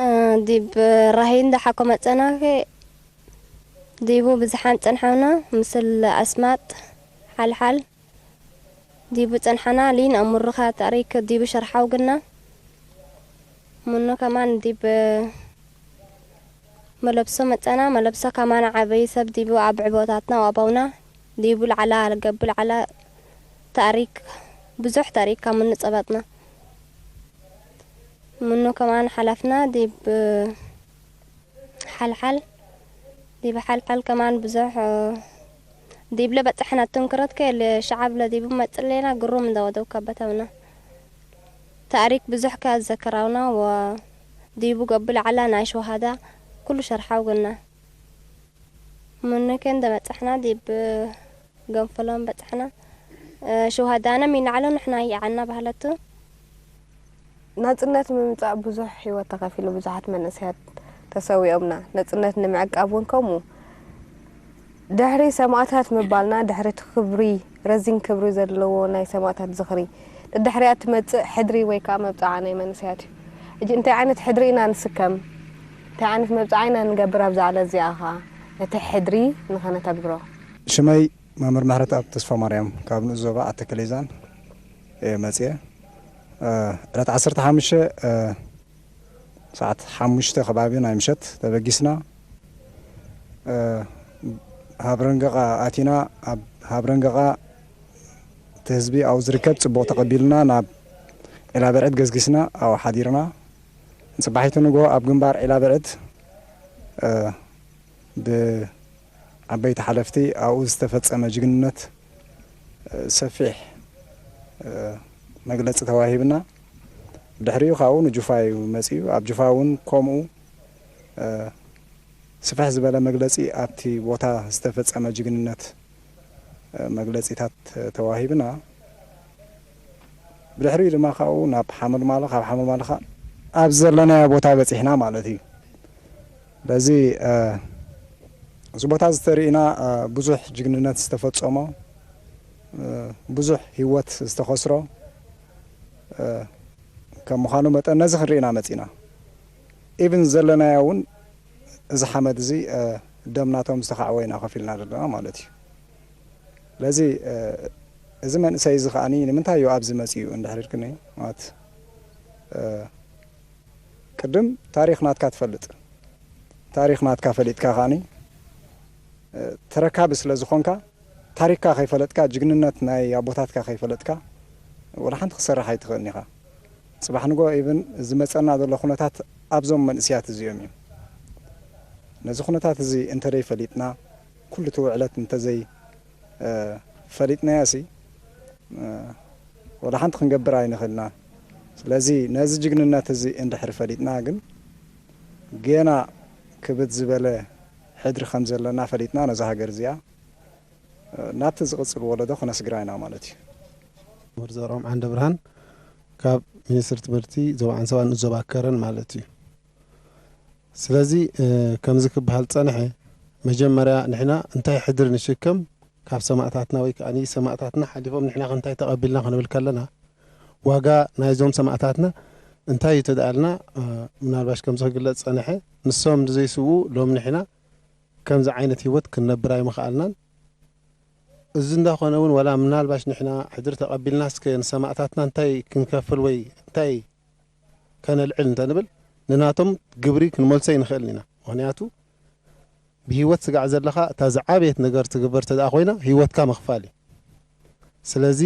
እ፣ ዲብ ራሂ እንዳ ሓኮ መጸናኸ ዲቡ ብዝሓን ጸንሓውና ምስል ኣስማጥ ሓልሓል ዲቡ ጸንሓና ሊን ኣሙርኻ ታሪክ ዲቡ ሸርሓው ግና ምኑ ከማን ዲብ መለብሶ መጸና መለብሶ ከማን ዓበይ ሰብ ዲቡ ኣብ ዕቦታትና ወኣባውና ዲቡ ለዓላ ለገብ ለዓላ ታሪክ ብዙሕ ታሪክ ካብ ምኑ ጸበጥና ምኑ ከማን ሓላፍና ዲብ ሓልሓል ዲብ ሓልሓል ከማን ብዙሕ ዲብለ በጻሕና ትንክረት ከየለ ሸዓብ ለዲቡ መጽለና ግሩም እንደወደው ከበተውና ታሪክ ብዙሕ ከዘከራውና ወዲቡ ገብል ዓላ ናይ ሸሃዳ ኩሉ ሸርሓው ግና ምኑ ከ እንደመጻሕና ዲብ ገንፈሎም በጻሕና። እ፣ ሸውሃዳነ ሚናዕሎ ንሕና ይዓና ባህለቱ። ናጽነት ንምምጻእ ብዙሕ ህይወት ተኸፊሉ፣ ብዙሓት መንእሰያት ተሰዊኦምና። ነጽነት ንምዕቃብ እውን ከምኡ። ድሕሪ ሰማእታት ምባልና፣ ድሕሪ እቲ ክብሪ፣ ረዚን ክብሪ ዘለዎ ናይ ሰማእታት ዝኽሪ፣ ንድሕሪኣ ትመጽእ ሕድሪ ወይ ከኣ መብጽዓ ናይ መንእሰያት እዩ። ሕጂ እንታይ ዓይነት ሕድሪ ኢና ንስከም? እንታይ ዓይነት መብጽዓ ኢና ንገብር ኣብዛ ዕለት እዚኣ ኸኣ? ነቲ ሕድሪ ንኸነተግብሮ። ሽመይ መምህር ምሕረተኣብ ተስፋማርያም ካብ ንኡስ ዞባ ዓዲ ተከሌዛን እየ መጽየ። እ፣ ዕለት ዓሰርተ ሓሙሽተ፣ እ፣ ሰዓት ሓሙሽተ ከባቢ ናይ ምሸት ተበጊስና፣ እ፣ ሃብረንገቓ ኣቲና። ኣብ ሃብረንገቓ እቲ ህዝቢ ኣብኡ ዝርከብ ጽቡቕ ተቐቢሉና ናብ ዒላበርዕድ ገስጊስና ኣብኡ ሓዲርና። ጽባሒቱ ንግሆ ኣብ ግንባር ዒላበርዕድ፣ እ፣ ብዓበይቲ ሓለፍቲ ኣብኡ ዝተፈጸመ ጅግንነት፣ እ፣ ሰፊሕ፣ እ፣ መግለጺ ተዋሂብና። ብድሕሪኡ ካብኡ ንጁፋ እዩ መጺኡ። ኣብ ጁፋ እውን ከምኡ፣ እ፣ ስፍሕ ዝበለ መግለጺ ኣብቲ ቦታ ዝተፈጸመ ጅግንነት፣ እ፣ መግለጺታት ተዋሂብና። ብድሕሪኡ ድማ ካብኡ ናብ ሓመልማሎ፣ ካብ ሓመልማሎ ኸኣ ኣብ ዘለናዮ ቦታ በጺሕና ማለት እዩ። በዚ፣ እ፣ እዚ ቦታ እዚ ተሪእና፣ እ፣ ብዙሕ ጅግንነት ዝተፈጸሞ፣ ብዙሕ ህይወት ዝተኸስሮ ከም ምዃኑ መጠን ነዚ ክንርኢ ኢና መጺና። ኢቭን ዘለናዮ እውን እዚ ሓመድ እዚ ደም ናቶም ዝተኻዕወ ኢና ከፊልና ዘለና ማለት እዩ። ስለዚ እዚ መንእሰይ እዚ ከዓኒ ንምንታይ እዩ ኣብዚ መጺኡ እንድሕር ኢልክኒ ማለት ቅድም ታሪኽ ናትካ ትፈልጥ፣ ታሪኽ ናትካ ፈሊጥካ ከዓኒ ተረካቢ ስለ ዝኾንካ ታሪኽካ ከይፈለጥካ፣ ጅግንነት ናይ ኣቦታትካ ከይፈለጥካ ወላ ሓንቲ ክትሰርሕ ኣይትኽእልን ኢኻ። ጽባሕ ንጎ ኢቭን ዝመጸና ዘሎ ኩነታት ኣብዞም መንእስያት እዚኦም እዩ። ነዚ ኩነታት እዚ እንተደይ ፈሊጥና፣ ኩሉ እቲ ውዕለት እንተዘይ ፈሊጥናዮ ሲ ወላ ሓንቲ ክንገብር ኣይንኽእልና። ስለዚ ነዚ ጅግንነት እዚ እንድሕር ፈሊጥና ግን ገና ክብድ ዝበለ ሕድሪ ከም ዘለና ፈሊጥና ነዛ ሃገር እዚኣ ናብቲ ዝቕጽል ወለዶ ክነስግራ ኢና ማለት እዩ። መምህር ዘርኦም ዓንደ ብርሃን ካብ ሚኒስትሪ ትምህርቲ ዞባ ዓንሰባ ንኡስ ዞባ ከረን ማለት እዩ። ስለዚ ከምዚ ክበሃል ጸንሐ፣ መጀመርያ ንሕና እንታይ ሕድሪ ንሽከም ካብ ሰማእታትና ወይ ከኣ ሰማእታትና ሓሊፎም ንሕና ክንታይ ተቐቢልና ክንብል ከለና ዋጋ ናይዞም ሰማእታትና እንታይ እዩ ተደኣልና ምናልባሽ ከምዚ ክግለጽ ጸንሐ፣ ንሶም ንዘይስዉ ሎም ንሕና ከምዚ ዓይነት ህይወት ክንነብር ኣይምኽኣልናን። እዚ እንዳኾነ እውን ዋላ ምናልባሽ ንሕና ሕድሪ ተቐቢልና እስከ ንሰማእታትና እንታይ ክንከፍል ወይ እንታይ ከነልዕል እንተንብል ንናቶም ግብሪ ክንመልሶ ይንኽእልን ኢና። ምኽንያቱ ብህይወት ስጋዕ ዘለኻ እታ ዝዓበየት ነገር ትግበር ተደኣ ኮይና ህይወትካ ምኽፋል እዩ። ስለዚ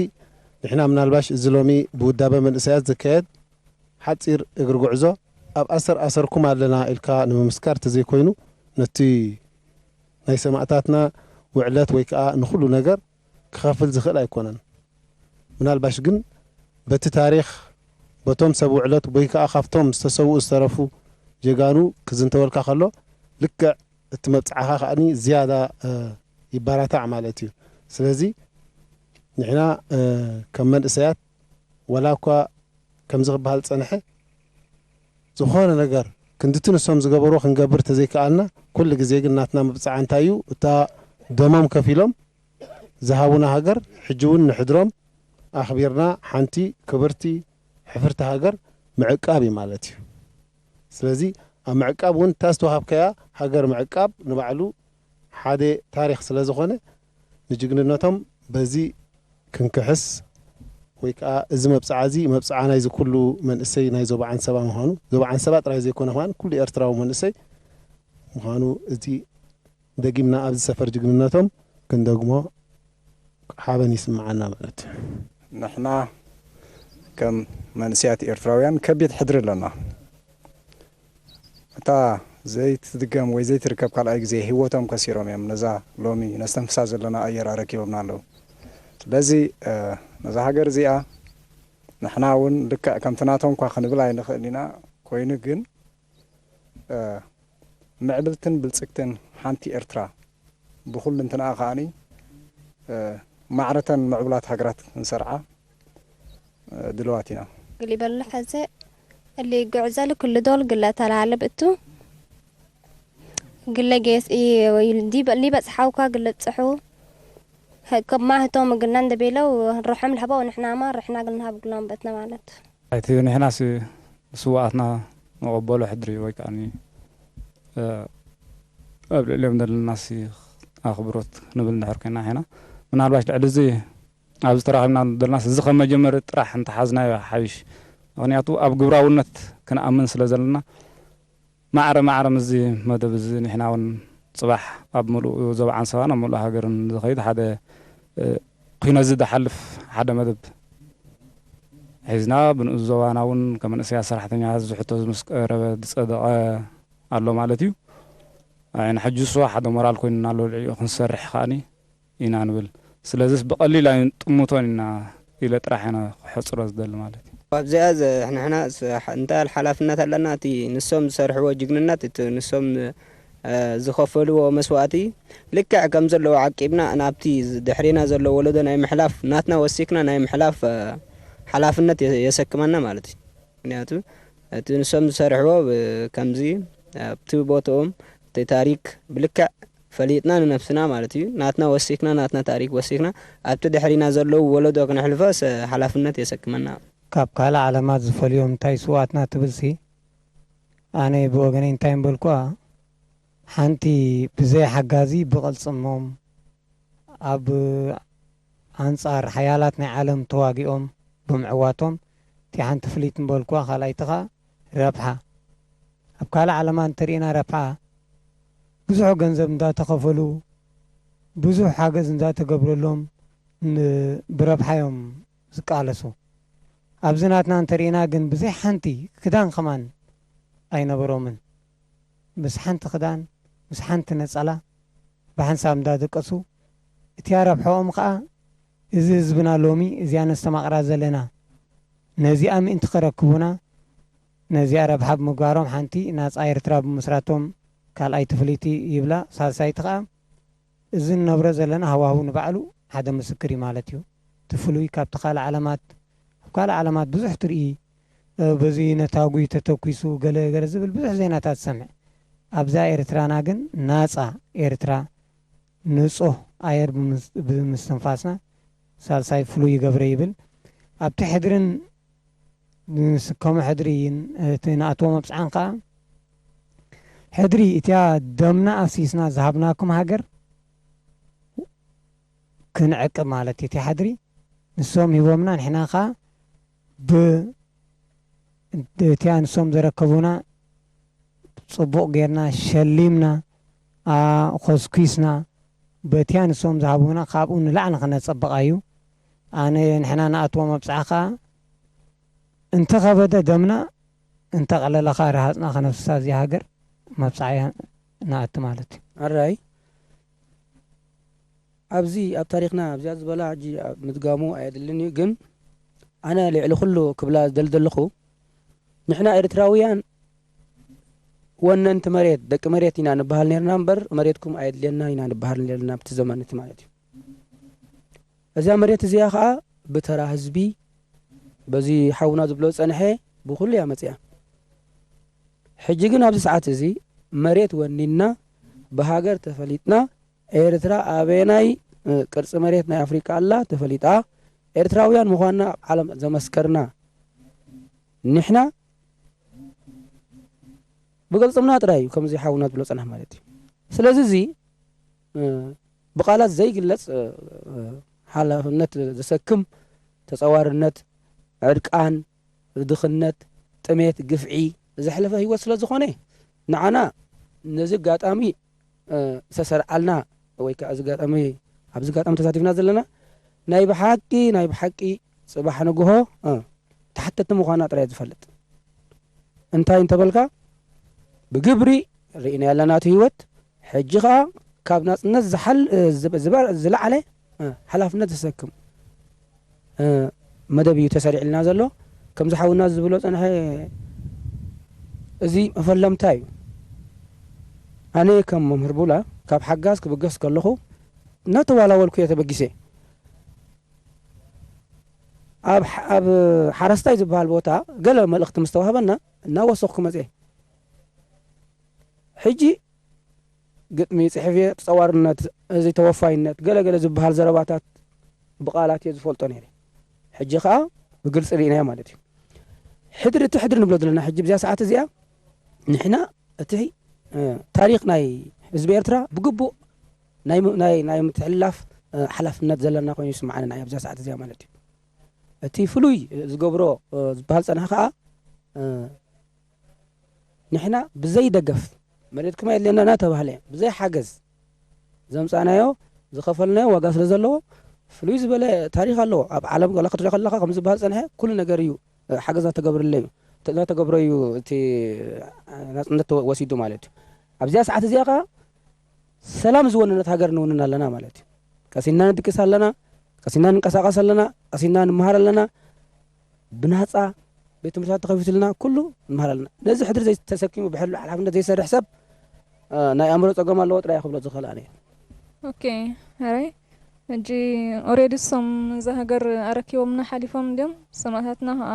ንሕና ምናልባሽ እዚ ሎሚ ብውዳበ መንእሰያት ዝካየድ ሓጺር እግሪ ጉዕዞ ኣብ ኣሰር ኣሰርኩም ኣለና ኢልካ ንምምስካር ተዘይኮይኑ ነቲ ናይ ሰማእታትና ውዕለት ወይ ከዓ ንኹሉ ነገር ክኸፍል ዝኽእል ኣይኮነን። ምናልባሽ ግን በቲ ታሪኽ በቶም ሰብ ውዕለት ወይ ከዓ ካብቶም ዝተሰውኡ ዝተረፉ ጀጋኑ ክዝንተወልካ ከሎ ልክዕ እቲ መብፅዓኻ ከዓኒ ዝያዳ ይባራታዕ ማለት እዩ። ስለዚ ንሕና ከም መንእሰያት ዋላ እኳ ከምዚ ክበሃል ዝፀንሐ ዝኾነ ነገር ክንድቲ ንሶም ዝገበርዎ ክንገብር ተዘይከኣልና ኩሉ ግዜ ግን ናትና መብፅዓ እንታይ እዩ እታ ደሞም ከፊሎም ዝሃቡና ሃገር ሕጂ እውን ንሕድሮም ኣኽቢርና ሓንቲ ክብርቲ ሕፍርቲ ሃገር ምዕቃብ እዩ ማለት እዩ። ስለዚ ኣብ ምዕቃብ እውን እታ ዝተዋሃብካያ ሃገር ምዕቃብ ንባዕሉ ሓደ ታሪኽ ስለ ዝኾነ ንጅግንነቶም በዚ ክንክሕስ ወይ ከዓ እዚ መብፅዓ እዚ መብፅዓ ናይዚ ኩሉ መንእሰይ ናይ ዞባ ዓንሰባ ምዃኑ ዞባ ዓንሰባ ጥራይ ዘይኮነ ከማን ኩሉ ኤርትራዊ መንእሰይ ምዃኑ እዚ ደጊምና ኣብዚ ሰፈር ጅግንነቶም ክንደግሞ ሓበን ይስምዓና ማለት እዩ። ንሕና ከም መንእሰያት ኤርትራውያን ከቢድ ሕድሪ ኣለና። እታ ዘይትድገም ወይ ዘይትርከብ ካልኣይ ግዜ ህይወቶም ከሲሮም እዮም ነዛ ሎሚ ነስተንፍሳ ዘለና ኣየር ኣረኪቦምና ኣለዉ። ስለዚ ነዛ ሃገር እዚኣ ንሕና እውን ልክዕ ከምቲ ናቶም እኳ ክንብል ኣይንኽእል ኢና። ኮይኑ ግን ምዕብልትን ብልጽግትን ሓንቲ ኤርትራ ብኹልንትንኣ ከኣኒ ማዕረተን ምዕቡላት ሃገራት ክንሰርዓ ድልዋት ኢና። ግሊ በሉ ሕዘ እሊ ጉዕዘ ልክሉ ዶል ግለ ተላለ ብእቱ ግለ ጌስ ሊበጽሓውካ ግለ ጽሑ ከማ ህቶም ግና እንደቤለው ርሖም ልህበው ንሕናማ ርሕና ግል ንሃብ ግሎም በትነ ማለት እቲ ንሕናስ ንስዋኣትና ንቐበሎ ሕድሪ ወይ ከዓ ኣብ ልዕሊኦም ዘለናስ ኣኽብሮት ንብል እንድሕር ኮይና ሒና ምናልባሽ ልዕሊ እዚ ኣብዚ ተራኺብና ዘለናስ እዚ ከም መጀመሪ ጥራሕ እንተሓዝናዮ ሓይሽ። ምኽንያቱ ኣብ ግብራውነት ክንኣምን ስለ ዘለና ማዕረ ማዕረ ምስዚ መደብ እዚ ንሕና እውን ፅባሕ ኣብ ምሉእ ዞባ ዓንሰባን ኣብ ምሉእ ሃገርን ዝኸይድ ሓደ ኩነዚ ዝሓልፍ ሓደ መደብ ሒዝና ብንኡስ ዞባና እውን ከም መንእሰያት ሰራሕተኛታት ዝሕቶ ምስ ቀረበ ዝፀደቐ ኣሎ ማለት እዩ። ንሕጂ እሱ ሓደ ሞራል ኮይኑና ኣሎ ልዕሊኡ ክንሰርሕ ከዓኒ ኢና ንብል። ስለዚስ ብቐሊል ኣይንጥምቶን ኢና ኢለ ጥራሕ እየ ክሕፅሮ ዝደሊ ማለት እዩ። ኣብዚኣ ንሕና እንታይ ሓላፍነት ኣለና? እቲ ንሶም ዝሰርሕዎ ጅግንነት፣ እቲ ንሶም ዝኸፈልዎ መስዋእቲ ልክዕ ከም ዘለዎ ዓቂብና ናብቲ ድሕሬና ዘሎ ወለዶ ናይ ምሕላፍ ናትና ወሲክና ናይ ምሕላፍ ሓላፍነት የሰክመና ማለት እዩ። ምክንያቱ እቲ ንሶም ዝሰርሕዎ ከምዚ ኣብቲ ቦትኦም እቲ ታሪክ ብልክዕ ፈሊጥና ንነብስና ማለት እዩ፣ ናትና ወሲኽና፣ ናትና ታሪክ ወሲኽና፣ ኣብቲ ድሕሪና ዘለዉ ወለዶ ክነሕልፎስ ሓላፍነት የሰክመና። ካብ ካልእ ዓለማት ዝፈልዮም እንታይ ስውኣትና ትብልሲ፣ ኣነ ብወገነይ እንታይ ምበልኩኣ፣ ሓንቲ ብዘይ ሓጋዚ ብቕልጽሞም ኣብ ኣንጻር ሓያላት ናይ ዓለም ተዋጊኦም ብምዕዋቶም፣ እቲ ሓንቲ ፍልይቲ ምበልኩዋ፣ ካልኣይቲ ኸኣ ረብሓ። ኣብ ካልእ ዓለማት እንተርኢና ረብሓ ብዙሕ ገንዘብ እንዳተኸፈሉ፣ ብዙሕ ሓገዝ እንዳተገብረሎም ን-፣ ብረብሓ እዮም ዝቃለሱ። ኣብዚ ናትና እንተርኢና ግን ብዘይ ሓንቲ ክዳን ከማን ኣይነበሮምን። ምስ ሓንቲ ክዳን፣ ምስ ሓንቲ ነጸላ ብሓንሳብ እንዳደቀሱ፣ እቲያ ረብሕኦም ኸኣ እዚ ህዝብና ሎሚ እዚኣ ነስተማቕራ ዘለና ነዚኣ ምእንቲ ከረክቡና፣ ነዚኣ ረብሓ ብምግባሮም ሓንቲ ናጻ ኤርትራ ብምስራቶም ካልኣይቲ ፍልይቲ ይብላ። ሳልሳይቲ ኸኣ እዚ ንነብሮ ዘለና ሃዋህው ንባዕሉ ሓደ ምስክር እዩ ማለት እዩ። እቲ ፍሉይ ካብቲ ካልእ ዓለማት፣ ኣብ ካልእ ዓለማት ብዙሕ ትርኢ፣ እ፣ በዚ ነታጒ ተተኲሱ ገለ ገለ ዝብል ብዙሕ ዜናታት ትሰምዕ። ኣብዛ ኤርትራና ግን ናጻ ኤርትራ፣ ንጹህ ኣየር ብምስ-፣ ብምስትንፋስና ሳልሳይ ፍሉይ ይገብረ ይብል። ኣብቲ ሕድርን ንስከሞ ሕድሪ ን-፣ እቲ ንኣትዎ መብጽዓን ከኣ ሕድሪ እቲያ ደምና ኣፍሲስና ዝሃብናኩም ሃገር ክንዕቅብ ማለት እዩ። እቲ ሕድሪ ንሶም ሂቦምና፣ ንሕና ከኣ ብ-፣ እቲያ ንሶም ዘረከቡና ጽቡቕ ጌርና ሸሊምና፣ ኣ-፣ ኮስኲስና፣ በቲያ ንሶም ዝሃቡና ካብኡ ንላዕሊ ከነጸብቓ እዩ። ኣነ ንሕና ንኣትዎ መብጽዓ ከኣ እንተኸበደ ደምና፣ እንተቐለለ ከኣ ረሃጽና ከነፍስሳ እዚኣ ሃገር መብጽዓ እያ ንኣቲ ማለት እዩ። ኣራይ፣ ኣብዚ ኣብ ታሪኽና ኣብዚኣ ዝበላ ሕጂ ኣብ ምድጋሙ ኣየድልን እዩ፣ ግን ኣነ ልዕሊ ኩሉ ክብላ ዝደሊ ዘለኹ፣ ንሕና ኤርትራውያን ወነንቲ መሬት፣ ደቂ መሬት ኢና ንበሃል ነርና እምበር፣ መሬትኩም ኣየድልየና ኢና ንበሃል ነርና ኣብቲ ዘመን እቲ ማለት እዩ። እዛ መሬት እዚኣ ኸኣ ብተራ ህዝቢ፣ በዚ ሓውና ዝብሎ ዝጸንሐ፣ ብኹሉ እያ መጺኣ። ሕጂ ግን ኣብዚ ሰዓት እዚ መሬት ወኒንና፣ ብሃገር ተፈሊጥና፣ ኤርትራ ኣበየናይ፣ እ፣ ቅርጺ መሬት ናይ ኣፍሪቃ ኣላ ተፈሊጣ፣ ኤርትራውያን ምዃንና ኣብ ዓለም ዘመስከርና ንሕና ብቅልጽምና ጥራይ እዩ፣ ከምዚ ሓውና ዝብሎ ጸናሕ ማለት እዩ። ስለዚ እዚ፣ እ፣ ብቃላት ዘይግለጽ፣ እ፣ እ፣ ሓላፍነት ዘሰክም ተጸዋርነት፣ ዕርቃን፣ ድኽነት፣ ጥሜት፣ ግፍዒ ዘሕለፈ ህይወት ስለ ዝኾነ፣ ንዓና ነዚ ኣጋጣሚ፣ እ፣ ዝተሰርዓልና ወይ ከኣ እዚ ኣጋጣሚ፣ ኣብዚ ኣጋጣሚ ተሳቲፍና ዘለና ናይ ብሓቂ፣ ናይ ብሓቂ ጽባሕ ንግሆ፣ እ፣ ተሓተቲ ምዃና ጥራይ ዝፈልጥ። እንታይ እንተበልካ፣ ብግብሪ ርኢናዮ ኣለና እቲ ህይወት። ሕጂ ኸኣ ካብ ናጽነት ዝሓል-፣ እ፣ ዝብ-፣ ዝበ-፣ ዝለዓለ፣ እ፣ ሓላፍነት ዘሰክም፣ እ፣ መደብ እዩ ተሰሪዕልና ዘሎ። ከምዚ ሓውና ዝብሎ ጸንሐ፣ እዚ መፈለምታ እዩ። ኣነ ከም መምህር ቡላ ካብ ሓጋዝ ክብገስ ከለኹ እናተዋላወልኩ እየ ተበጊሰ። ኣብ ሓ-፣ ኣብ ሓረስታይ ዝበሃል ቦታ ገለ መልእኽቲ ምስ ተዋህበና እናወሰኽኩ መጽኤ። ሕጂ ግጥሚ ጽሕፍ እየ፣ ተጸዋርነት፣ እዚ ተወፋይነት፣ ገለ ገለ ዝበሃል ዘረባታት ብቓላት እየ ዝፈልጦ ነይረ። ሕጂ ኸኣ ብግልጺ ርኢናዮ ማለት እዩ። ሕድሪ፣ እቲ ሕድሪ ንብሎ ዘለና ሕጂ ብዚኣ ሰዓት እዚኣ ንሕና እቲ፣ እ፣ ታሪኽ ናይ ህዝቢ ኤርትራ ብግቡእ ናይ ም-፣ ናይ፣ ናይ ምትሕልላፍ፣ እ፣ ሓላፍነት ዘለና ኮይኑ ይስምዓኒ ንዓይ ኣብዛ ሰዓት እዚኣ ማለት እዩ። እቲ ፍሉይ ዝገብሮ፣ እ፣ ዝበሃል ጸንሐ ከኣ፣ እ፣ ንሕና ብዘይ ደገፍ፣ መሬትኩም ኣየድልየና እናተባህለ፣ ብዘይ ሓገዝ ዘምጻእናዮ፣ ዝኸፈልናዮ ዋጋ ስለ ዘለዎ፣ ፍሉይ ዝበለ ታሪኽ ኣለዎ። ኣብ ዓለም ዋላ ክትሪኦ ከለኻ፣ ከም ዝበሃል ጸንሐ፣ ኩሉ ነገር እዩ፣ እ፣ ሓገዝ እናተገብረለ እዩ፣ እናተገብረ እዩ፣ እቲ ናጽነት ተወ-፣ ወሲዱ ማለት እዩ። ኣብዚኣ ሰዓት እዚኣ ከኣ፣ ሰላም ዝወነነት ሃገር ንውንን ኣለና ማለት እዩ። ቀሲንና ንድቅስ ኣለና፣ ቀሲንና ንንቀሳቐስ ኣለና፣ ቀሲንና ንምሃር ኣለና። ብናጻ ቤት ትምህርትታት ተኸፊቱልና ኩሉ ንምሃር ኣለና። ነዚ ሕድሪ ዘይተሰኪሙ ብሕሉል ሓላፍነት ዘይሰርሕ ሰብ፣ እ፣ ናይ ኣእምሮ ጸገም ኣለዎ ጥራይ ክብሎ ዝኽእል ኣነ። ኦኬ፣ ሕራይ። ሕጂ ኦሬዲ እሶም እዛ ሃገር ኣረኪቦምና ሓሊፎም እንድዮም። ሰማእታትና ኸኣ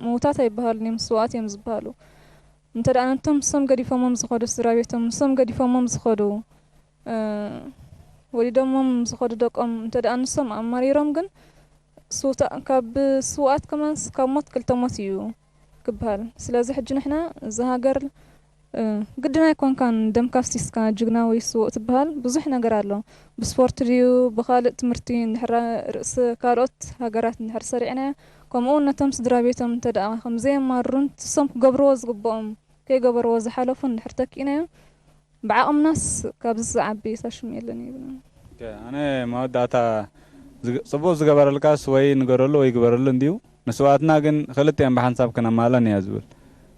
ምዉታት ኣይበሃሉን እዮም፣ ስዉኣት እዮም ዝበሃሉ። እንተ ደኣ ነቶም እሶም ገዲፎሞም ዝኸዱ ስድራ ቤቶም፣ እሶም ገዲፎሞም ዝኸዱ፣ ወሊዶሞም ዝኸዱ ደቆም እንተ ደኣ ንሶም ኣማሪሮም ግን ስውታ ካብ ስውኣት ከማንስ ካብ ሞት ክልተ ሞት እዩ ክበሃል። ስለዚ ሕጂ ንሕና እዛ ሃገር ግድን ኣይኮንካን ደምካ ኣፍሲስካ ጅግና ወይ ስውእ ትበሃል። ብዙሕ ነገር ኣሎ። ብስፖርት ድዩ ብኻልእ ትምህርቲ እንድሕር ርእሲ ካልኦት ሃገራት እንድሕር ሰሪዕናዮ፣ ከምኡ እውን ነቶም ስድራ ቤቶም እንተ ደኣ ከም ዘየማርሩን ንሶም ክገብርዎ ዝግብኦም ከይገበርዎ ዝሓለፉ እንድሕር ተኪእናዮም፣ ብዓቕምናስ ካብዚ ዝዓቢ ሳሽም የለን ይብል። ኣነ መወዳእታ ጽቡቕ ዝገበረልካስ ወይ ንገረሉ ወይ ግበረሉ እንድዩ። ንስውኣትና ግን ክልቲኦም ብሓንሳብ ክነማለን እያ ዝብል።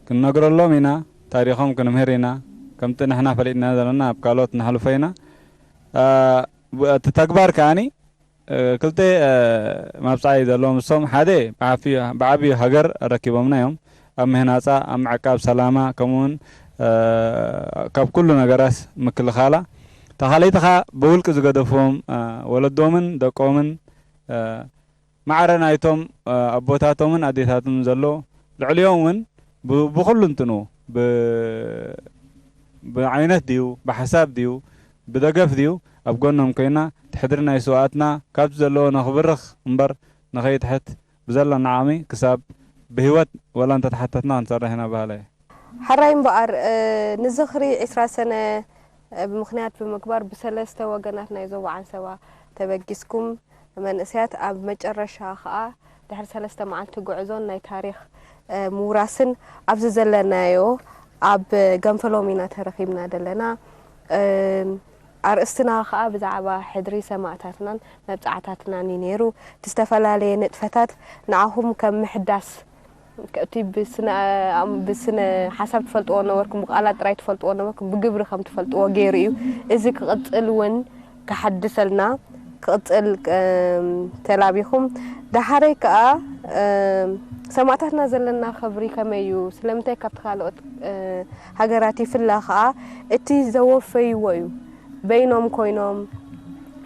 ክንነግረሎም ኢና፣ ታሪኾም ክንምህር ኢና። ከምቲ ንሕና ፈሊጥና ዘለና ኣብ ካልኦት ነሕልፎ ኢና። እቲ ተግባር ከኣኒ ክልተ ማብፃዓ እዩ ዘለዎም። እሶም ሓደ ብዓብዩ ሃገር ኣረኪቦምና እዮም። ኣብ ምህናፃ፣ ኣብ ምዕቃብ ሰላማ፣ ከምኡውን ካብ ኩሉ ነገራት ምክልኻላ። ተኻለይቲ ኸዓ ብውልቂ ዝገደፍዎም ወለዶምን ደቆምን ማዕረ ናይቶም ኣቦታቶምን ኣዴታቶምን ዘሎ ልዕሊኦም እውን ብኩሉ እንትኑ ብዓይነት ድዩ ብሓሳብ ድዩ ብደገፍ ድዩ ኣብ ጎኖም ኮይና ትሕድሪ ናይ ስውኣትና ካብቲ ዘለዎ ነኽብርኽ እምበር ንኸይትሕት ብዘለና ዓቕሚ ክሳብ ብህይወት ወላ እንተተሓተትና ክንሰርሕ ኢና በሃላይ። ሓራይ እምበኣር ንዝኽሪ ዕስራ ሰነ ብምኽንያት ብምግባር ብሰለስተ ወገናት ናይ ዞባ ዓንሰባ ተበጊስኩም መንእሰያት ኣብ መጨረሻ ኸኣ ድሕሪ ሰለስተ መዓልቲ ጉዕዞን ናይ ታሪኽ ምውራስን ኣብዚ ዘለናዮ ኣብ ገንፈሎም ኢና ተረኺብና ዘለና። ኣርእስትና ኸኣ ብዛዕባ ሕድሪ ሰማእታትናን መብጻዕታትናን እዩ ነይሩ። እቲ ዝተፈላለየ ንጥፈታት ንዓኹም ከም ምሕዳስ እቲ ብስነ ብስነ ሓሳብ ትፈልጥዎ ነበርኩም፣ ብቃላት ጥራይ ትፈልጥዎ ነበርኩም፣ ብግብሪ ከም ትፈልጥዎ ገይሩ እዩ። እዚ ክቕጽል እውን ክሓድሰልና ክቕጽል ተላቢኹም። ዳሓረይ ከኣ ሰማእታትና ዘለና ክብሪ ከመይ እዩ? ስለምንታይ ካብቲ ካልኦት ሃገራት ይፍለ ከኣ እቲ ዘወፈይዎ እዩ። በይኖም ኮይኖም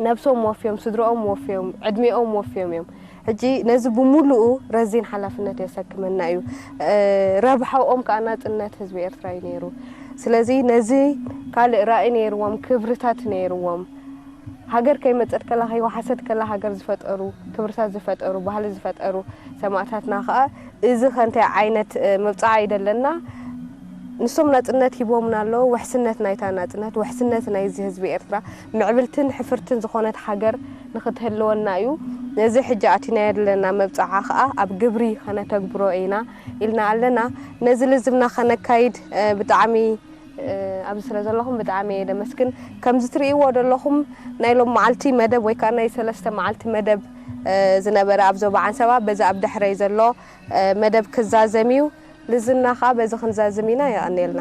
ነብሶም ወፍዮም፣ ስድርኦም ወፍዮም፣ ዕድሜኦም ወፍዮም እዮም። ሕጂ ነዚ ብምሉኡ ረዚን ሓላፍነት የሰክመና እዩ። ረብሓኦም ከኣ ናጽነት ህዝቢ ኤርትራ እዩ ነይሩ። ስለዚ ነዚ ካልእ ራእይ ነይርዎም፣ ክብርታት ነይርዎም፣ ሃገር ከይመጸት ከላ ከይወሓሰት ከላ ሃገር ዝፈጠሩ ክብርታት ዝፈጠሩ ባህሊ ዝፈጠሩ ሰማእታትና ከኣ እዚ ከ እንታይ ዓይነት መብጽዓ እዩ ደለና? ንሶም ናጽነት ሂቦምና ኣለዉ። ውሕስነት ናይታ ናጽነት፣ ውሕስነት ናይዚ ህዝቢ ኤርትራ፣ ምዕብልትን ሕፍርትን ዝኾነት ሃገር ንኽትህልወና እዩ። ነዚ ሕጂ ኣቲናዮ ዘለና መብጽዓ ከኣ ኣብ ግብሪ ከነተግብሮ ኢና ኢልና ኣለና። ነዚ ልዝብና ከነካይድ ብጣዕሚ ኣብዚ ስለ ዘለኹም ብጣዕሚ እየ ደመስግን። ከምዚ ትርእይዎ ዘለኹም ናይ ሎም መዓልቲ መደብ ወይ ከዓ ናይ ሰለስተ መዓልቲ መደብ ዝነበረ ኣብ ዞባ ዓንሰባ በዚ ኣብ ድሕረይ ዘሎ መደብ ክዛዘም እዩ። ልዝብና ከዓ በዚ ክንዛዝም ኢና። የቐንየልና።